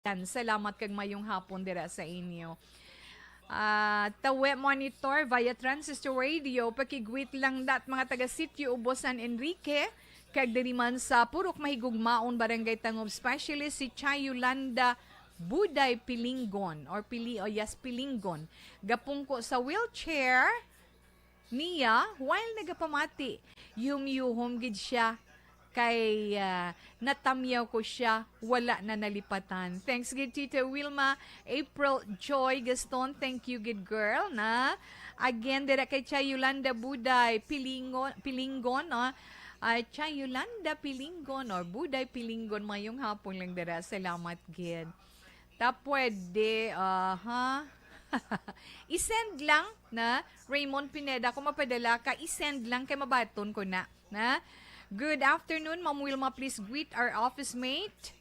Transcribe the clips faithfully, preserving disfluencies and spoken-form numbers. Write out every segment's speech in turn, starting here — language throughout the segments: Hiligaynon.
Yan, salamat kag mayong hapon dira sa inyo. Ah, Tawe Monitor via Transistor Radio, pakigwit lang dat mga taga Sitio Ubos, San Enrique, kag diri man sa Purok Mahigugmaon, Barangay Tangob, specialist si Chay Yolanda Buday Pilingon, or Pili-, oh yes, Pilingon. Gapungko sa wheelchair niya while nagapamati. Yumyuhom gid siya kay, ah, natamyaw ko siya, wala na nalipatan. Thanks gid, Tita Wilma. April Joy Gaston, thank you gid, girl, na. Again, dira kay Chay Yolanda Buday, Pilingon, Pilingon, no? Ah, Chay Yolanda Pilingon or Buday Pilingon, mayong hapon lang dira. Salamat gid. Ta pwede, aha. I-send lang na, Raymond Pineda, kung mapadala ka, i-send lang kay mabaton ko na, na. Good afternoon, Ma'am Wilma. Please greet our office mate,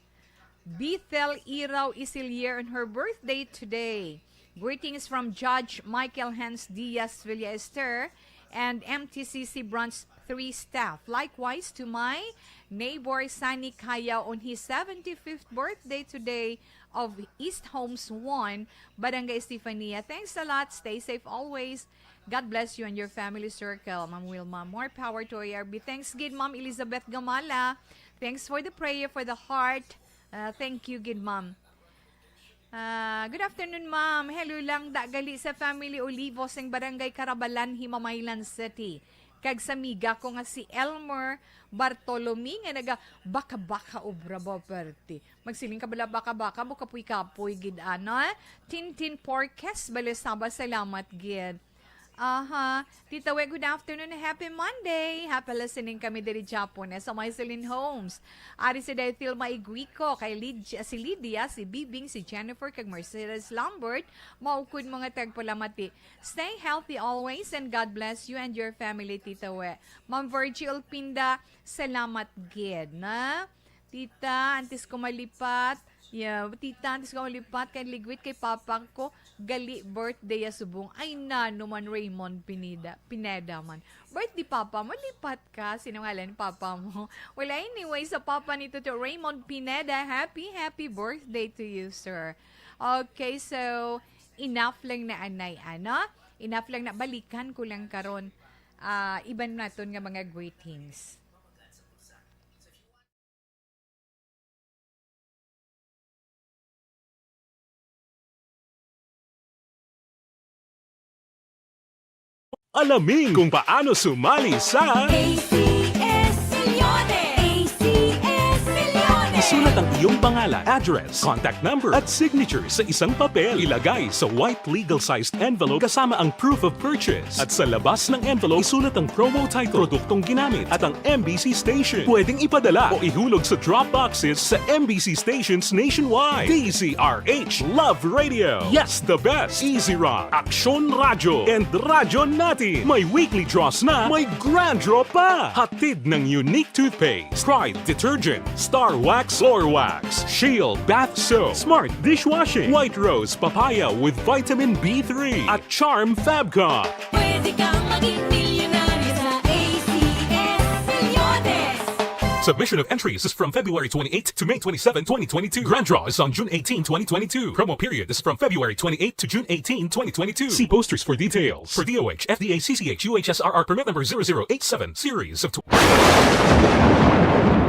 Bethel Iraw Isilier, on her birthday today. Greetings from Judge Michael Hans Diaz Villaester and M T C C Branch three staff. Likewise to my neighbor Sunny Kaya on his seventy-fifth birthday today of East Homes one, Barangay Estefania. Thanks a lot. Stay safe always. God bless you and your family circle, Ma'am Wilma. More power to A R B. Thanks gid, Ma'am Elizabeth Gamala. Thanks for the prayer for the heart. Uh, thank you gid, Ma'am. Ah, good afternoon, Ma'am. Hello lang da gali sa family Olivo sing Barangay Carabalan, Himamaylan City. Kag sa amiga ko nga si Elmer Bartolome nga naga baka-baka obra ba, perte. Magsiling ka bala baka-baka, mo kapoy-kapoy gid, ano? Tintin Porques, Balisaba, salamat gid. Aha. Tita We, good afternoon. Happy Monday. Happy listening kami diri Japon, eh, sa Marceline Homes. Ari si Daythil Maiguico, kay Lid-, si Lydia, si Bibing, si Jennifer, kag Mercedes Lambert, maukod mga tagpalamati. Stay healthy always and God bless you and your family, Tita We. Ma'am Virgie Ulpinda, salamat gid, na. Tita, antes ko malipat, yeah, tita, antes ko malipat, kay ligwit kay papa ko, gali birthday ya subong. Ay, nano man, Raymond Pineda, Pineda man. Birthday papa mo, lipat ka. Sino ngalan ni papa mo? Well, anyway, sa papa ni Tito Raymond Pineda, happy, happy birthday to you, sir. Okay, so, enough lang na anay, ano? Enough lang na, balikan ko lang karon. Ah, iban naton nga mga greetings. Alamin kung paano sumali sa A C S Milyones! A C S Milyones! Isulat ang iyong pangalan, address, contact number, at signature sa isang papel. Ilagay sa white legal-sized envelope kasama ang proof of purchase. At sa labas ng envelope, isulat ang promo title, produktong ginamit, at ang M B C station. Pwedeng ipadala o ihulog sa drop boxes sa M B C stations nationwide. D Z R H Love Radio. Yes, the best. Easy Rock, Aksyon Radyo, and Radyo Natin. May weekly draws na, may grand draw pa. Hatid ng Unique Toothpaste, Pride Detergent, Star Wax, Floor Wax, Shield Bath Soap, Smart Dishwashing, White Rose Papaya with Vitamin B three, at Charm Fabcon. Pwede kang maging milyonaryo sa A C S Milyones! Submission of entries is from February twenty-eighth to May twenty-seven, twenty twenty-two. Grand draw is on June eighteen, twenty twenty-two. Promo period is from February twenty-eighth to June eighteen, twenty twenty-two. See posters for details. For D O H, F D A, C C H, U H S R R permit number zero zero eight seven, series of tw-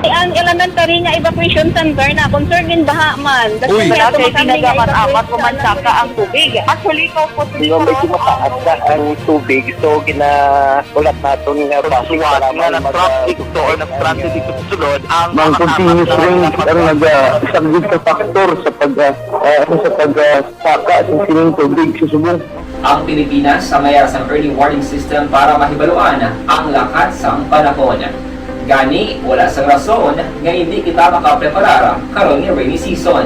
Ang elementary nga evacuation center na concern gid baha man. Uy. Wala kay pinagamat-amat ko man saka ang tubig. Actually, ko po Medyo mataas na ang tubig, so ginaulat naton nga bus nga nag-traffic to or nag-transit dito sa sulod ang Mang continuous rain ang nag-, ah, isang big factor sa pag, ah, ah, sa pag, ah, saka sa sining tubig sa subong. Ang Pilipinas ang may sang early warning system para mahibaluan ang lakat sang panahon. Gani, wala sang rason nga hindi kita makapreparar karon nga rainy season.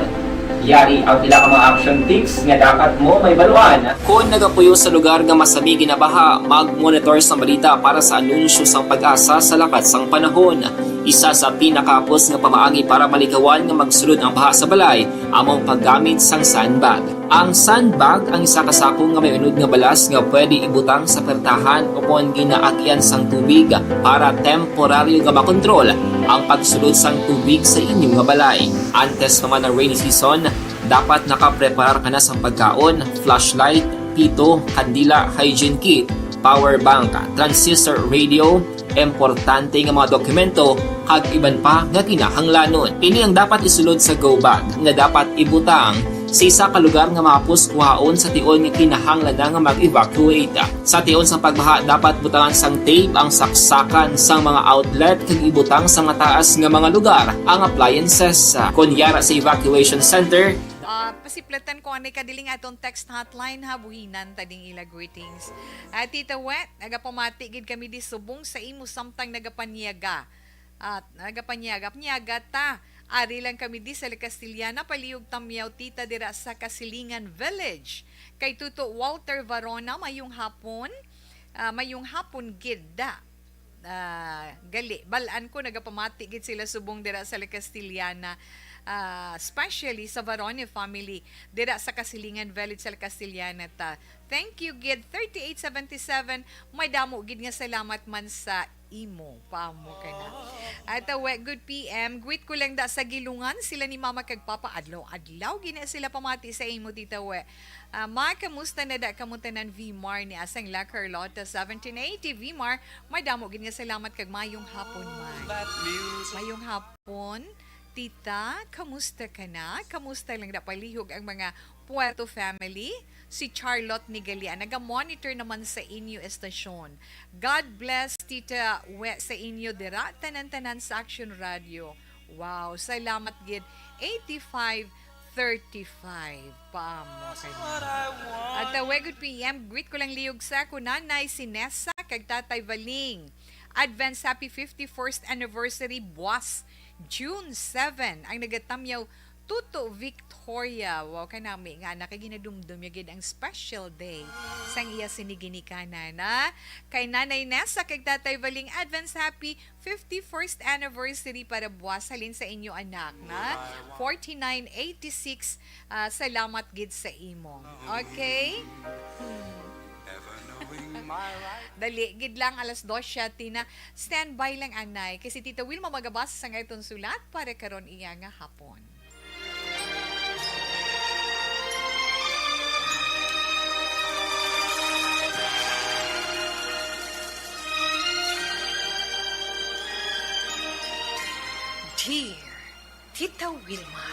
Yari ang pila ka mga action tips nga dapat mo mahibaluan. Kon nagapuyo sa lugar nga masami ginabaha, mag-monitor sang balita para sa anunsyo sang PAGASA sa lakat sang panahon. Isa sa pinakahapos nga pamaagi para malikawan nga magsulod ang baha sa balay amo ang paggamit sang sandbag. Ang sandbag ang isa ka sako nga may unod nga balas nga pwede ibutang sa pertahan ukon ginaagian sang tubig para temporaryo nga makontrol ang pagsulod sang tubig sa inyo nga balay. Antes pa man ang rainy season, Dapat nakapreparar ka na sang pagkaon, flashlight, pito, kandila, hygiene kit, power bank, transistor radio, importante nga mga dokumento, kag iban pa nga kinahanglanon. Ini ang dapat isulod sa go bag nga dapat ibutang sa isa ka lugar nga mahapos kuhaon sa tion nga kinahanglan na nga mag-evacuate. Sa tion sang pagbaha, dapat butangan sang tape ang saksakan sang mga outlet kag ibutang sa mataas nga mga lugar ang appliances. Kon yara sa evacuation center, Ah, pasiplatan ko anay kadiling aton text hotline, ha, buhinan ta ding ila greetings. Ah, Tita Wet, nagapamati gid kami di subong sa imo samtang nagapanyaga. At nagapanyaga, panyaga ta. Ari lang kami di sa La Castellana, palihog tamyaw tita dira sa Kasilingan Village. Kay Tuto Walter Varona, mayong hapon. Ah, mayong hapon gid da. Ah, gali, bal-an ko nagapamati gid sila subong dira sa La Castellana, ah, especially sa Varone family dira sa Kasilingan Village sa La Castellana ta. Thank you gid, thirty-eight seventy-seven. May damo gid nga salamat man sa imo, paamo ka na. At, uh, we, good P M. Greet ko lang da sa Gilungan, sila ni Mama kag Papa. Adlaw-adlaw gina sila pamati sa imo, Tita We. Ah, ma, kamusta na da kamo tanan, Vmar, ni Asang La Carlota, seventeen eighty, Vmar, madamo gid nga salamat kag mayong hapon man. Mayong hapon, tita, kamusta ka na? Kamusta lang na palihog ang mga Puerto family? Si Charlotte Nigalian, naga-monitor naman sa inyo estasyon. God bless, Tita We, sa inyo dira, tanan-tanan sa Action Radio. Wow, salamat gid. Eighty-five thirty-five. Paamo ka na. At, uh, we, good P M, greet ko lang liyog sa ako nanay si Nessa kag tatay Valing. Advance happy fifty-first anniversary, buwas, June seven, ang nagatamyaw Tuto Victoria. Wow, kanami nga anak kay ginadumdom niya gid ang special day sang iya sini ginikanan, ha? Kay Nanay Nessa kag Tatay Valing, advance happy fifty-first anniversary para buwas halin sa inyo anak na forty-nine eighty-six. Ah, salamat gid sa imo. Okay? Hmm. Dali gid lang, alas dos siyete na. Standby lang, anay. Kay si Tita Wilma magabasa sa nga itong sulat para karon iya nga hapon. Dear Tita Wilma,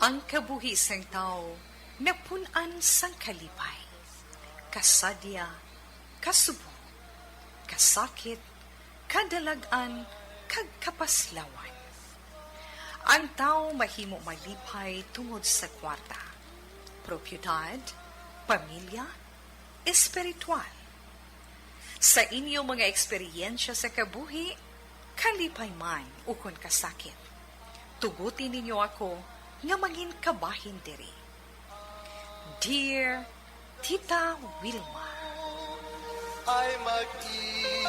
ang kabuhi sang tawo napun-an sang kalipay, kasadya, kasubo, kasakit, kadalag-an, kag kapaslawan. Ang tawo mahimo malipay tungod sa kwarta, propiedad, pamilya, espiritual. Sa inyo mga eksperyensya sa kabuhi, kalipay man ukon kasakit, tuguti ninyo ako nga mangin kabahin diri. Dear Tita Wilma. Ay mag-i-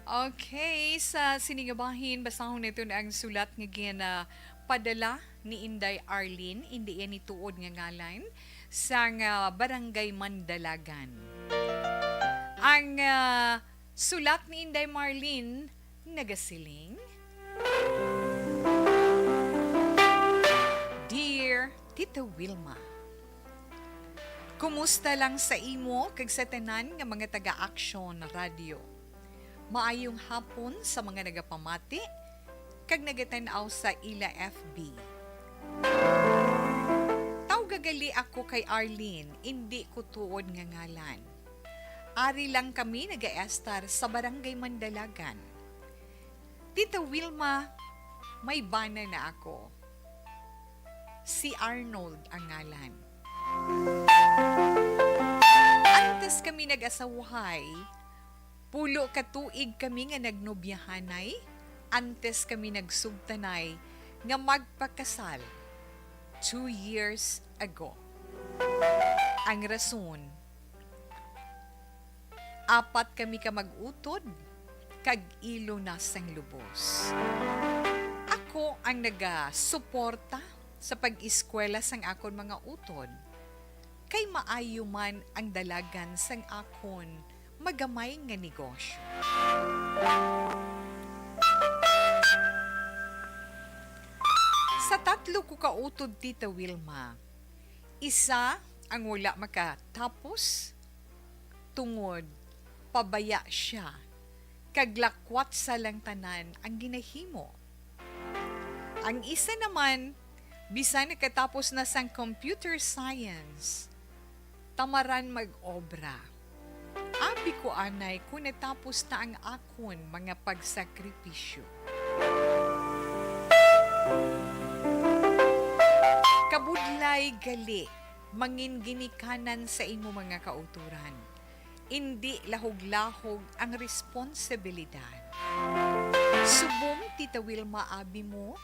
Okay, sa sini nga bahin, basahon naton ang sulat nga ginapadala ni Inday Arlene, indi ini tuod nga ngalan, sang, ah, Barangay Mandalagan. Ang, ah, sulat ni Inday Marlene nagasiling, Dear Tita Wilma, kumusta lang sa imo kag sa tanan nga mga taga-Action Radio? Maayong hapon sa mga nagapamati kag nagatan-aw sa ila F B. Tawga gali ako kay Arlene, indi ko tuod nga ngalan. Ari lang kami nagaestar sa Barangay Mandalagan. Tita Wilma, may bana na ako. Si Arnold ang ngalan. Antes kami nag-asawahay, pulo ka tuig kami nga nagnobyahanay, antes kami nagsugtanay nga magpakasal, two years ago. Ang rason, apat kami ka mag-utod, kag ilo na sang lubos. Ako ang nagasuporta sa pag-eskwela sang akon mga utod, kay maayo man ang dalagan sang akon magamay nga negosyo. Sa tatlo ko ka utod, Tita Wilma, isa ang wala makatapos tungod pabaya siya, kag lakwatsa lang tanan ang ginahimo. Ang isa naman, bisan nakatapos na sang computer science, tamaran mag-obra. Abi ko anay kon natapos na ang akon mga pagsakripisyo. Kabudlay gali, mangin ginikanan sa imo mga kautoran. Indi lahog-lahog ang responsibilidad. Subong, Tita Wilma, abi mo,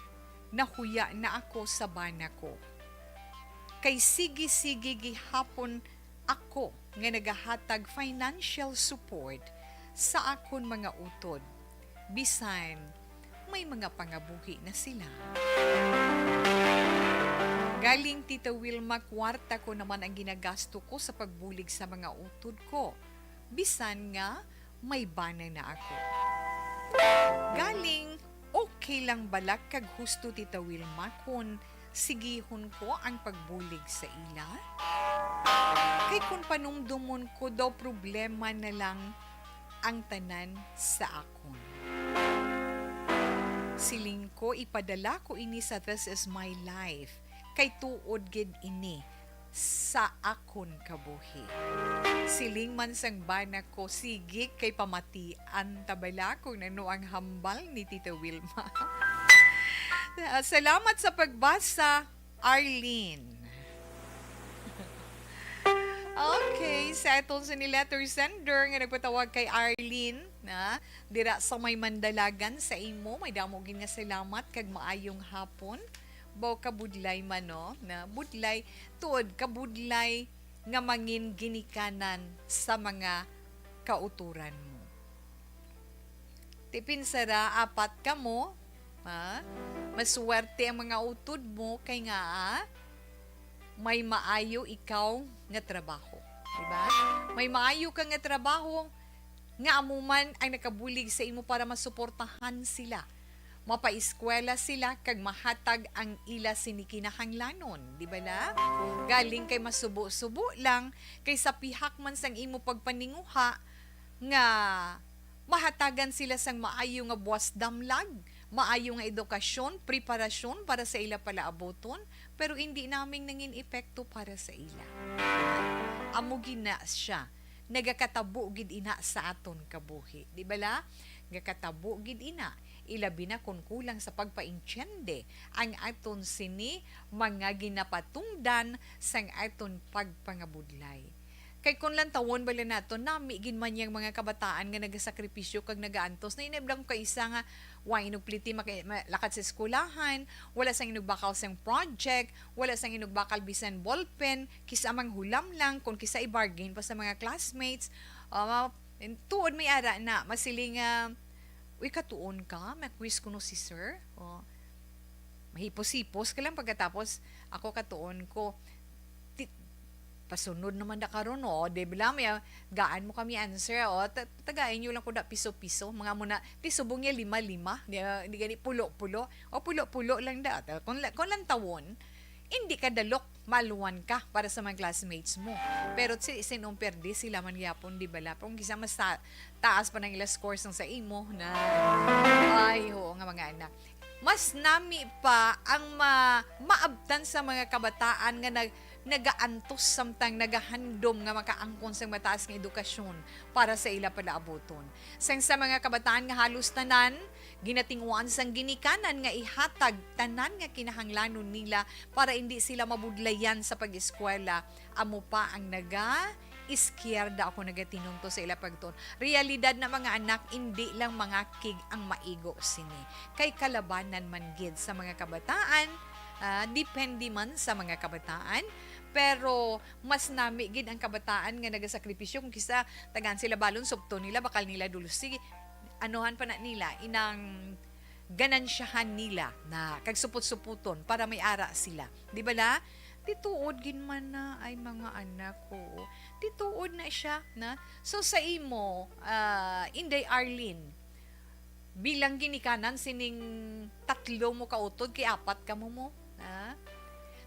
nahuya na ako sa bana ko. Kay sige-sige gihapon ako nga nagahatag financial support sa akon mga utod, bisan may mga pangabuhi na sila. Galing, Tita Wilma, kwarta ko naman ang ginagasto ko sa pagbulig sa mga utod ko, bisan nga may bana na ako. Galing, okay lang bala kag husto, Tita Wilma, kon sigihon ko ang pagbulig sa ila? Kay kon panumdomon ko daw, problema na lang ang tanan sa akon. Siling ko, ipadala ko ini sa This Is My Life, kay tuod gid ini sa akon kabuhi. Siling man sang bana ko, sige, kay pamatian ta bala kung ano ang hambal ni Tita Wilma. Ah, salamat sa pagbasa, Arlene. Okay, sa aton sa ni letter sender nga nagpatawag kay Arlene, na dira sa may Mandalagan sa imo, may damo gid nga salamat kag maayong hapon. Baw kabudlay man, no? Na budlay, tuod, kabudlay nga mangin ginikanan sa mga kautoran mo. Ti pinsara, apat kamo, ha? Maswerte ang mga utod mo kay nga, ah, may maayo ikaw nga trabaho, di ba? May maayo ka nga trabaho nga amo man ang nakabulig sa imo para masuportahan sila, mapaeskwela sila, kag mahatag ang ila sini kinahanglanon, di bala? Galing kay masubo-subo lang, kay sa pihak man sang imo pagpaninguha nga mahatagan sila sang maayo nga buwas damlag, maayo nga edukasyon, preparasyon para sa ila palaabuton, pero indi naming nangin epekto para sa ila. Amo gid na siya, nagakatabo gid ina sa aton kabuhi, di bala? Nagakatabo gid ina, ilabi na kon kulang sa pagpaintiende ang aton sini mga ginapatungdan sang aton pagpangabudlay. Kay kon lantawon bala naton, nami gid man yang mga kabataan nga nagasakripisyo kag nagaantos. Na inay bala ko kaisa nga wa inupliti maka-, ma-, lakat sa eskwelahan, wala sang inugbakal sang project, wala sang inugbakal bisan ballpen, kisa manghulam lang, kon kisa i-bargain pa sa mga classmates. Ah, tuod may ara na, masiling nga, "Uy, katuon ka? May quiz kuno si sir?" Oh. Mahipos-hipos ka lang, pagkatapos ako katuon ko, ti-, pasunod naman da karon, oh, di ba lang, may, ah, gaan mo kami answer, oh, ta-, tagaan nyo lang ko da piso-piso, mga muna, ti subong niya lima-lima, di, ah, di gani pulo-pulo, o pulo-pulo lang da, ta-, kung, la-, kung lang tawon, hindi ka dalok, maluwan ka para sa mga classmates mo. Pero si, sinong perdi, sila man gyapon, di ba la? Kung kisa mas ta-, taas pa ng ila score sang sa imo, na, ay, oo nga, mga anak. Mas nami pa ang ma-, maabtan sa mga kabataan nga nag-, nagaantos samtang nagahandom nga makaangkon sang mataas nga edukasyon para sa ila palaabuton. Sang sa mga kabataan nga halos tanan, ginatinguan sang ginikanan nga ihatag tanan nga kinahanglanon nila para indi sila mabudlayan sa pag-eskwela, amo pa ang naga-, iskierda ako nagatinunto sa ila pagtuon. Realidad na, mga anak, indi lang mga kig ang maigo sini. Kay kalabanan man gid sa mga kabataan, ah, depende man sa mga kabataan, pero mas nami gid ang kabataan nga nagasakripisyo kung kisa tagaan sila balon, supto nila, bakal nila dulce, anuhan pa na nila, inang ganansyahan nila na kag supot-suputon para may ara sila. Di ba la? Ti tuod gid man na ay mga anak ko. Ti tuod na siya na. So sa imo, ah, Inday Arlene, Bilang ginikanan sining tatlo mo ka utod, kay apat kamo mo, ha?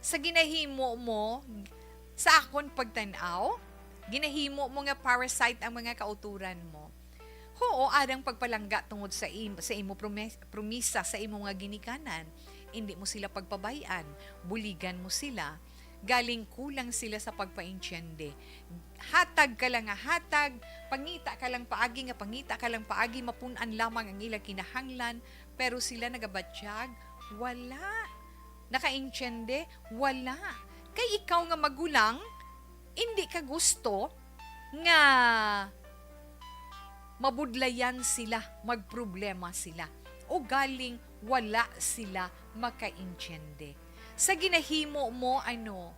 Sa ginahimo mo, sa akon pagtan-aw, ginahimo mo nga parasite ang mga kauturan mo. Huo, arang pagpalangga tungod sa im-, sa imo promes-, promisa sa imo nga ginikanan. Indi mo sila pagpabay-an, buligan mo sila. Galing kulang sila sa pagpaintiende. Hatag ka lang nga hatag, pangita ka lang paagi nga pangita ka lang paagi, mapun-an lamang ang ila kinahanglan, pero sila nagabatyag, wala. Nakaintiende, wala. Kay ikaw nga magulang, indi ka gusto nga mabudlayan sila, magproblema sila, o galing wala sila makaintiende. Sa ginahimo mo, ano,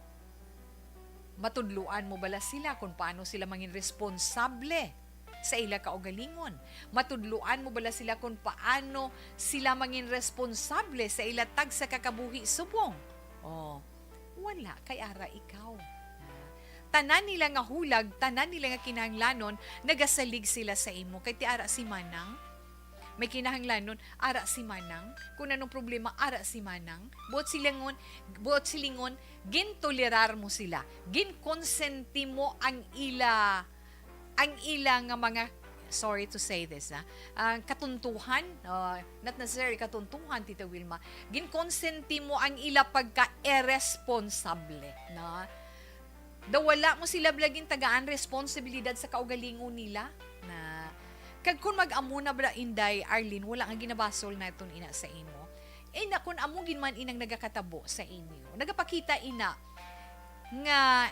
matudloan mo bala sila kung paano sila mangin responsable sa ila kaugalingon? Matudloan mo bala sila kung paano sila mangin responsable sa ila tagsa ka kabuhi subong? Oh, wala, kay ara ikaw. Ah, tanan nila nga hulag, tanan nila nga kinahanglanon, nagasalig sila sa imo. Kay ti ara si Manang, may kinahanglanon, ara si Manang. Kung anong problema, ara si Manang. Buot silingon, buot silingon, gintolerar mo sila. Ginkonsenti mo ang ila, ang ila nga mga, sorry to say this, ha, ang katuntuhan, uh, not necessarily katuntuhan, Tita Wilma, ginkonsenti mo ang ila pagka-irresponsable, no? Daw wala mo sila bala gintagaan responsibilidad sa kaugalingon nila, na, kag kun mag-amo na bala, Inday Arlene, wala nga ginabasol naton ina sa imo. Ina, kun amo gid man inang nagakatabo sa inyo, nagapakita ina nga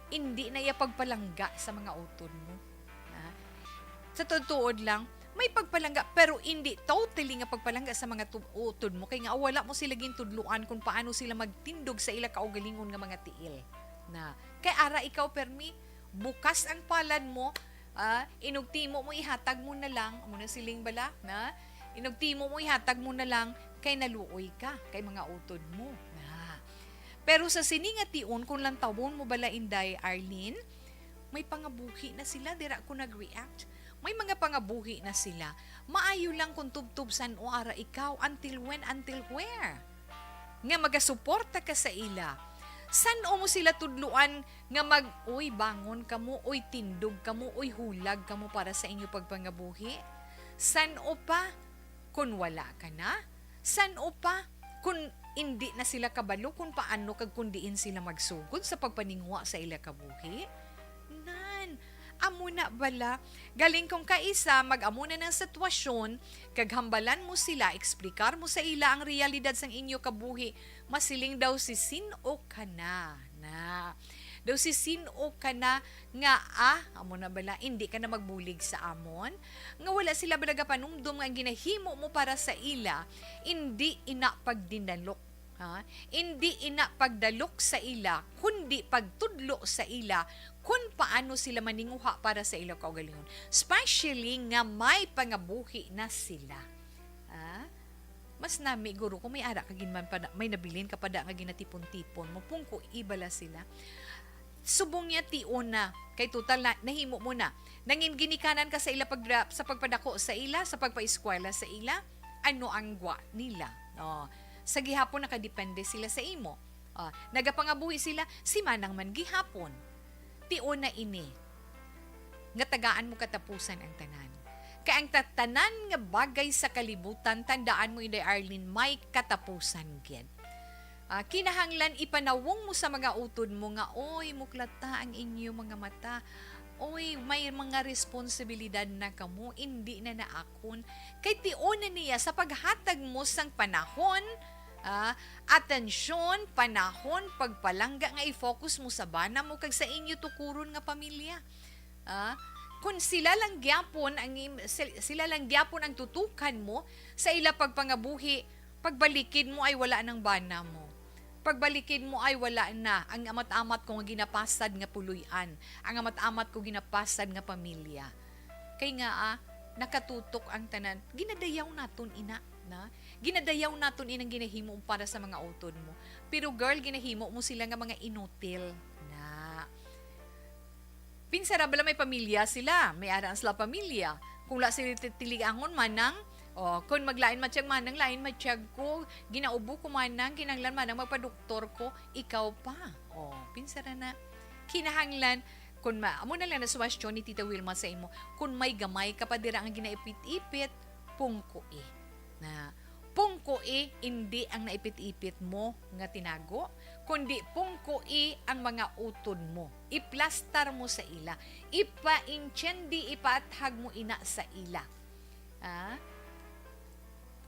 indi na iya pagpalangga sa mga utod mo. Ha? Sa tuod-tuod lang, may pagpalangga, pero indi totally nga pagpalangga sa mga tu-, utod mo, kay nga wala mo sila gintudloan kung paano sila magtindog sa ila kaugalingon nga mga tiil. Na, kay ara ikaw, permi, bukas ang palad mo, ah, inugtimo mo, ihatag mo na lang, amo na siling bala, na, inugtimo mo, ihatag mo na lang, kay naluoy ka, kay mga utod mo. Na. Pero sa sini nga tion, kung lantawon mo bala, Inday Arlene, may pangabuhi na sila, dira ko nag-react. May mga pangabuhi na sila. Maayo lang kung tubtob san-o ara ikaw, until when, until where? Nga magasuporta ka sa ila. San-o mo sila tudluan nga mag, "Uy, bangon kamo, uy, tindog kamo, uy, hulag kamo para sa inyo pagpangabuhi"? San-o pa? Kun wala ka na, san-o pa? Kun indi na sila kabalo kun paano kag kun diin sila magsugod sa pagpaninguha sa ila kabuhi? Nan, amo na bala. Galing kung kaisa, mag-amo na ng sitwasyon, kag hambalan mo sila, eksplikar mo sa ila ang realidad sang inyo kabuhi, masiling daw si sin-o ka na, na. Daw si sin-o ka na nga, ah, amo na bala, indi ka na magbulig sa amon? Nga wala sila ba nagapanumdom nga ang ginahimo mo para sa ila, indi ina pagdinalok, ha? Indi ina pagdalok sa ila, kundi pagtudlo sa ila kun paano sila maninguha para sa ila kaugalingon, especially nga may pangabuhi na sila. Ha? Mas nami guro kung may ara ka ginman pa na, may nabilin ka pa da nga ginatipon-tipon mo, pungko ibala sila. Subong niya tion na, kay total na, nahimo mo na. Nangin ginikanan ka sa ila pag, sa pagpadako sa ila, sa pagpaeskwela sa ila, ano ang gwa nila? Oh, sa gihapon nakadepende sila sa imo. Ah, nagapangabuhi sila, si Manang man gihapon. Tion na ini, nga tagaan mo katapusan ang tanan. Kay ang ta-, tanan nga bagay sa kalibutan, tandaan mo, Inday Arlene, may katapusan gid. Ah, kinahanglan ipanawong mo sa mga utod mo nga, "Oy, muklata ang inyo mga mata. Oy, may mga responsibilidad na kamo, indi na na akon." Kay tion na niya sa paghatag mo sang panahon, ah, atensyon, panahon, pagpalangga nga i-focus mo sa bana mo kag sa inyo tukuron nga pamilya. Ah, kun sila lang gyapon ang im-, sil-, sila lang gyapon ang tutukan mo sa ila pagpangabuhi, pagbalikid mo ay wala nang bana mo. Pagbalikid mo ay wala na ang amat-amat ko nga ginapasad nga puloy-an, ang amat-amat ko ginapasad nga pamilya. Kay nga, ah, nakatutok ang tanan. Ginadayaw naton ina, na? Ginadayaw naton inang ginahimo para sa mga utod mo. Pero girl, ginahimo mo sila nga mga inutil, na. Pinsara bala may pamilya sila, may araan sila pamilya. Kung la si ti-, tiliangon, manang, oh, kung maglain matiyag, manang, lain matiyag ko, ginaubo ko, manang, kinahanglan, manang, magpadoktor ko, ikaw pa. Oh, pinsara na. Kinahanglan, kung ma-, amo na lang na suwestyon ni Tita Wilma sa imo, kung may gamay ka pa dira nga ginaipit-ipit, pungkoi. Na, pungkoi, indi ang naipit-ipit mo nga tinago, kundi pungkoi ang mga utod mo. Iplastar mo sa ila. Ipaintindi, ipaathag mo ina sa ila. Ah?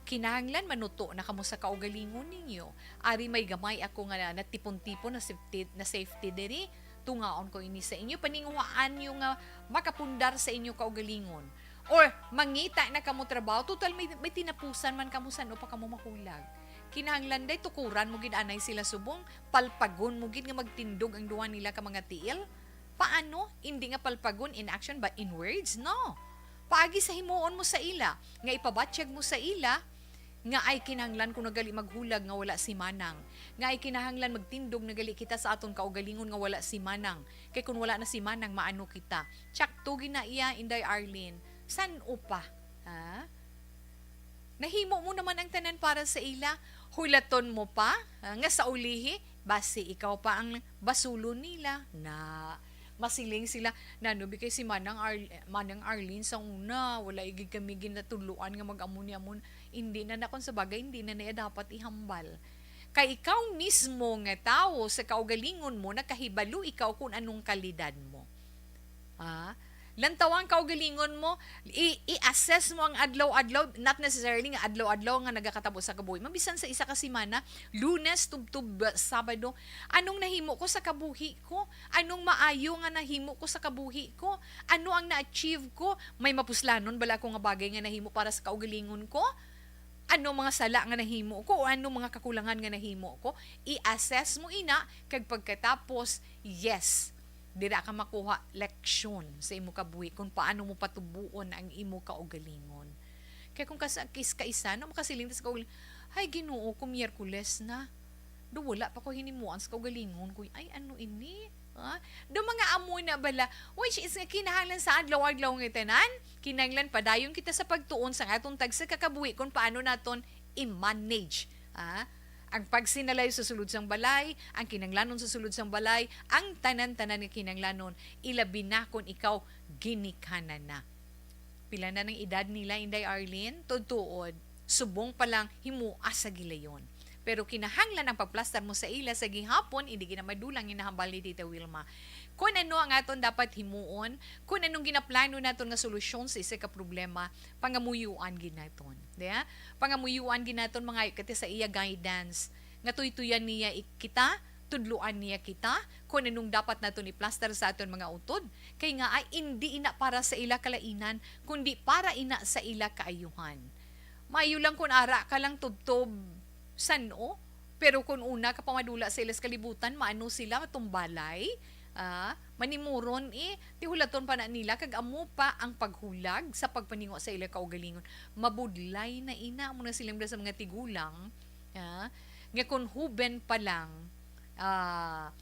Kinahanglan manuto na kamo sa kaugalingon ninyo. Ari may gamay ako nga natipon-tipon na safety, na safety diri. Tungaon ko ini sa inyo. Paninguhaan nyo nga makapundar sa inyo kaugalingon. Or mangita na kamo trabaho. Total may, may tinapusan man kamo, san-o pa kamo mahulag. Kinahanglan day tukuran mo gid anay sila subong, palpagon mo gid nga magtindog ang duha nila ka mga tiil. Paano? Hindi nga palpagon in action but in words? No. Paagi sa himuon mo sa ila, nga ipabatyag mo sa ila, nga ay kinahanglan ko na gali maghulag nga wala si Manang, nga ay kinahanglan magtindog na gali kita sa aton kaugalingon nga wala si Manang, kay kun wala na si Manang, maano kita? Tsakto gid na iya, Inday Arlene. San-o pa? Ha? Nahimo mo naman ang tanan para sa ila. Hulaton mo pa, ah, nga sa ulihi, basi ikaw pa ang basulon nila. Na, masiling sila, "Nano bi kay si Manang Arl-, Manang Arlene sa una, wala igid kami ginatudloan nga mag-amo ni amon." Hindi na na, kung sa bagay, hindi na niya dapat ihambal. Kay ikaw mismo nga tawo, sa kaugalingon mo, nakahibalo ikaw kung anong kalidad mo. Ah, lantawa ang kaugalingon mo, i-, i-assess mo ang adlaw-adlaw, not necessarily nga adlaw-adlaw nga nagakatabo sa kabuhi. Mabisan sa isa ka semana, Lunes tubtob, uh, Sabado, anong nahimo ko sa kabuhi ko? Anong maayo nga nahimo ko sa kabuhi ko? Ano ang na-achieve ko? May mapuslanon bala ako nga bagay nga nahimo para sa kaugalingon ko? Ano mga sala nga nahimo ko o ano mga kakulangan nga nahimo ko? I-assess mo ina, kag pagkatapos, yes, dira ka makuha leksyon sa imo kabuhi kung paano mo patubuon ang imo kaugalingon. Kay kung kas-, kis-, kaisa, no, makasiling ta sa kaugalingon, "Ay, Ginoo ko, Miyerkules na. Do wala pa ko hinimuan sa kaugalingon ko. Ay, ano ini?" Ha? Do mga amo na bala, which is nga kinahanglan sa adlaw-adlaw nga tanan, kinahanglan padayon kita sa pagtuon sa aton tagsa ka kabuhi kung paano naton i-manage, ha? Ang pagsinalayo sa sulod sang balay, ang kinahanglanon sa sulod sang balay, ang tanan-tanan nga kinahanglanon, ilabi na kon ikaw ginikanan na. Pila na nang edad nila, Inday Arlene? Tuod-tuod, subong pa lang himua sa gilayon. Pero kinahanglan ang pagplastar mo sa ila sa gihapon, hindi gid na madulang inahambal ni Tita Wilma. Kung ano ang aton dapat himuon, kung anong ginaplano naton nga solusyon sa isa ka problema, pangamuyuan gid naton. Diya? Pangamuyuan gid naton, mangayo kita sa iya guidance, nga tuytuyan niya ik-, kita, tudloan niya kita, kung anong dapat naton iplastar sa aton mga utod. Kay nga ay indi ina para sa ila kalainan, kundi para ina sa ila kaayuhan. Maayo lang kung ara ka lang tubtob san-o, pero kung una ka pa madula sa ilas kalibutan, maano sila, matumbalay, ah, manimuron, eh, ti hulaton pa na nila, kag amo pa ang paghulag sa pagpaningo sa ila kaugalingon. Mabudlay na ina, amo na siling sa mga tigulang, ah, nga kung huben pa lang, ah,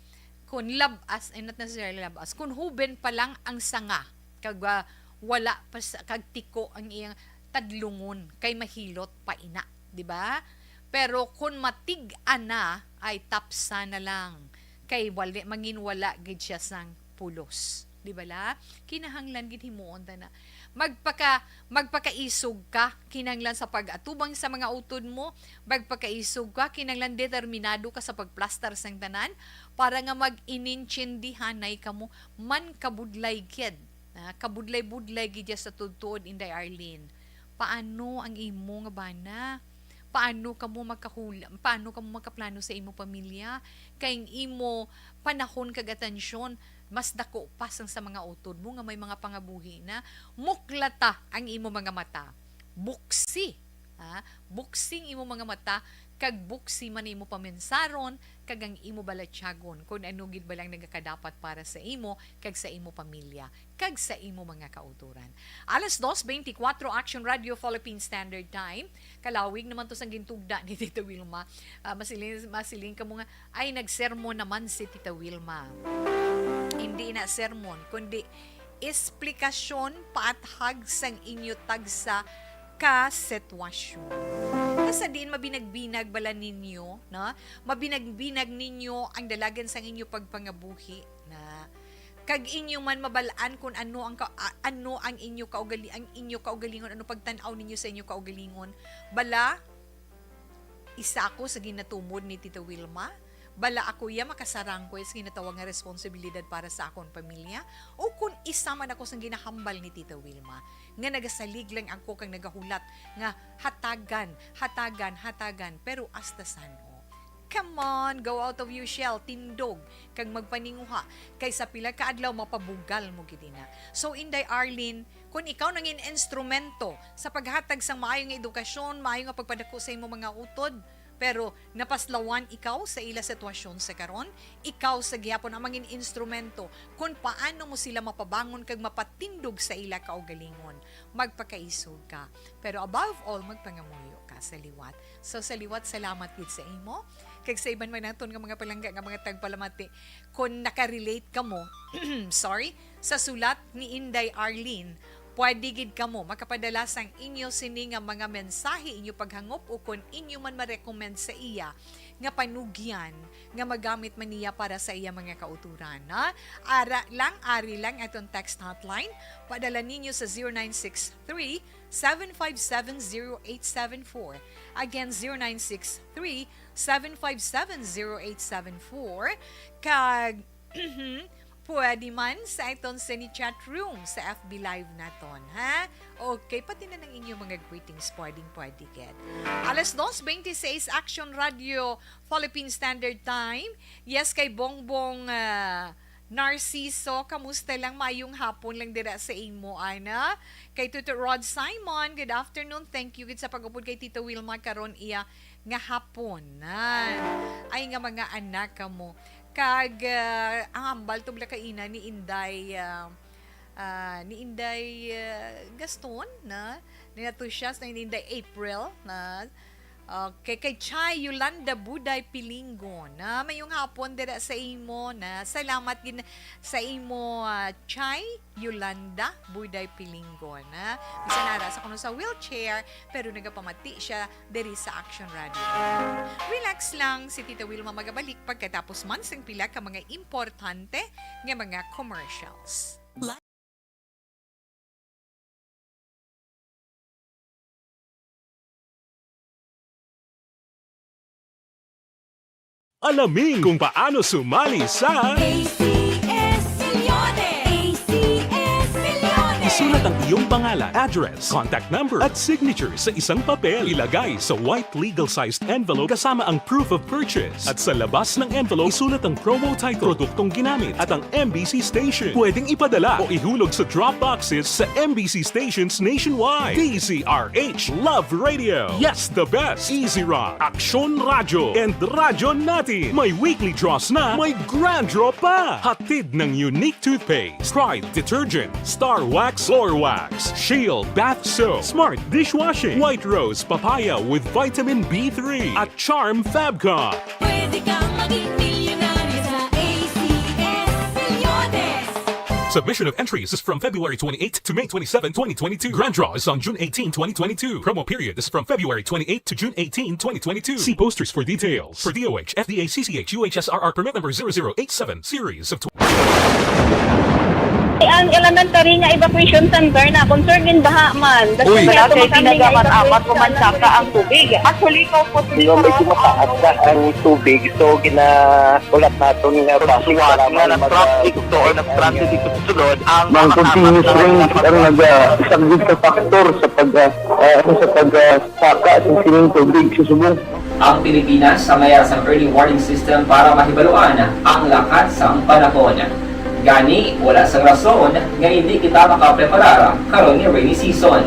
kung lab-as, eh, not necessarily lab-as, kung huben pa lang ang sanga, kag, ah, wala pa sa, kag tiko ang iyang tadlungon, kay mahilot pa ina, di ba? Pero kung matig-a na, ay tapsa na lang, kay wali, mangin wala gid siya sang pulos, di ba la? Kinahanglan gid himuon ta na. Magpaka-, magpakaisog ka, kinahanglan sa pag-atubang sa mga utod mo, magpakaisog ka, kinahanglan determinado ka sa pagplastar sang tanan, para nga mag-inintindihanay kamo, man kabudlay gid. Ah, kabudlay-budlay gid ya sa tuod-tuod, Inday Arlene. Paano ang imo nga bana? Paano kamo makahul-, paano kamo makaplano sa imo pamilya? Kay ang imo panahon kag atensyon mas dako pa sang sa mga utod mo nga may mga pangabuhi na. Muklata ang imo mga mata. Buksi, ha? Buksi ang imo mga mata, kag buksi man imo paminsaron, kag ang imo balatyagon, kon ano gid ba lang nagakadapat para sa imo, kag sa imo pamilya, kag sa imo mga kautoran. Alas dos beintikwatro, Action Radio Philippine Standard Time. Kalawig naman to sang gintugda ni Tita Wilma. Ah, masiling, masiling kamo nga, "Ay, nagsermon naman si Tita Wilma." Hindi na sermon, kundi esplikasyon paathag sang inyo tagsa ka sitwasyon. Sa diin mabinag-binag bala ninyo, no? Mabinag-binag ninyo ang dalagan sang inyo pagpangabuhi na kag inyo man mabal-an kun ano ang ka-, a-, ano ang inyo kaugali-, ang inyo kaugalingon, ano pagtan-aw ninyo sa inyo kaugalingon. Bala, isa ako sa ginatumod ni Tita Wilma. Bala ako iya makasarangkoy sa ginatawag nga responsibilidad para sa akon pamilya. O kun isa man ako sang ginahambal ni Tita Wilma, nga nagasalig lang ako kag nagahulat nga hatagan, hatagan, hatagan, pero hasta san-o? Come on, go out of your shell, tindog, kag magpaninguha, kay sa pila ka adlaw mapabugal mo gid ina. So, Inday Arlene, kun ikaw nangin instrumento sa paghatag sang maayo nga edukasyon, maayo nga pagpadako sa imo mga utod, pero napaslawan ikaw sa ila sitwasyon sa karon, ikaw sa gihapon ang mangin instrumento kun paano mo sila mapabangon kag mapatindog sa ila kaugalingon. Magpakaisog ka, pero above all, magpangamuyo ka sa liwat. So, sa liwat, salamat gid sa imo. Kag sa iban man naton nga mga palangga nga mga tagpalamati, kung nakarelate kamo, sorry, sa sulat ni Inday Arlene, pwede gid kamo makapadala sang inyo sini nga mga mensahe, inyo paghangop, o kon inyo man ma-recommend sa iya nga panugyan nga magamit man niya para sa iya mga kauturan, ha? Ara lang, ari lang aton text hotline. Padala ninyo sa zero nine six three, seven five seven, zero eight seven four. Again, zero nine six three, seven five seven, zero eight seven four. Kag, pwede man sa aton sini chat room sa F B Live naton, ha? Okay, pati na ng inyong mga greetings, pwedeng pwede gid. Alas dos bente seis, Action Radio, Philippine Standard Time. Yes, kay Bongbong, ah, Narciso, kamusta lang? Mayong hapon lang dira sa imo, ana. Kay Tuto Rod Simon, good afternoon. Thank you gid sa pag-upod kay Tito Wilma karon iya nga haponan. Ay, nga mga anak kamo. Kag, ah, ang hambal tubla kaina ni Inday, ah, ah, ni Inday, ah, Gaston, na? Ni Natusyas, na ni Inday April, na? Okay, kay Chay Yolanda Buday Pilingon, na? Mayong hapon dira sa imo, na? Salamat gid sa imo, ah, Chay Yolanda Buday Pilingon, na? Bisan ara sa kuno sa wheelchair, pero nagapamati siya diri sa Action Radio. Relax lang, si Tita Wilma magabalik pagkatapos man sang pila ka mga importante nga mga commercials. Alamin kung paano sumali sa A C S Milyones! A C S Milyones! Isulat ang iyong pangalan, address, contact number, at signature sa isang papel. Ilagay sa white legal-sized envelope kasama ang proof of purchase. At sa labas ng envelope, isulat ang promo title, produktong ginamit, at ang M B C station. Pwedeng ipadala o ihulog sa drop boxes sa M B C stations nationwide. D Z R H Love Radio. Yes, the best. Easy Rock, Aksyon Radyo, and Radyo Natin. May weekly draws na, may grand draw pa. Hatid ng Unique Toothpaste, Pride Detergent, Star Wax Floor Wax, Shield Bath Soap, Smart Dishwashing, White Rose Papaya with Vitamin B three, at Charm Fabcon. Pwede kang maging milyonaryo sa A C S Milyones. Submission of entries is from February twenty-eighth to May twenty-seven, twenty twenty-two. Grand draw is on June eighteen, twenty twenty-two. Promo period is from February twenty-eighth to June eighteen, twenty twenty-two. See posters for details. For D O H, F D A, C C H, U H S R R permit number zero zero eight seven, series of tw- Ang elementary nga evacuation center na concern din baha man. Uy. Wala kay tinaga man apat o man saka ang tubig. Actually, ikaw po, di ba, may tumataas na ang tubig, so ginaulat naton nga basi nga nag-traffic to or nag-transit dito sa sulod ang mga continuous rain ang nagasaglit sa factor sa pag, ah, ah, sa pag, ah, saka sa sining tubig sa subong. Ang Pilipinas ang mayara sang early warning system para mahibaluan ang lakat sang panahon. Gani, wala sang rason nga hindi kita makapreparar karon nga rainy season.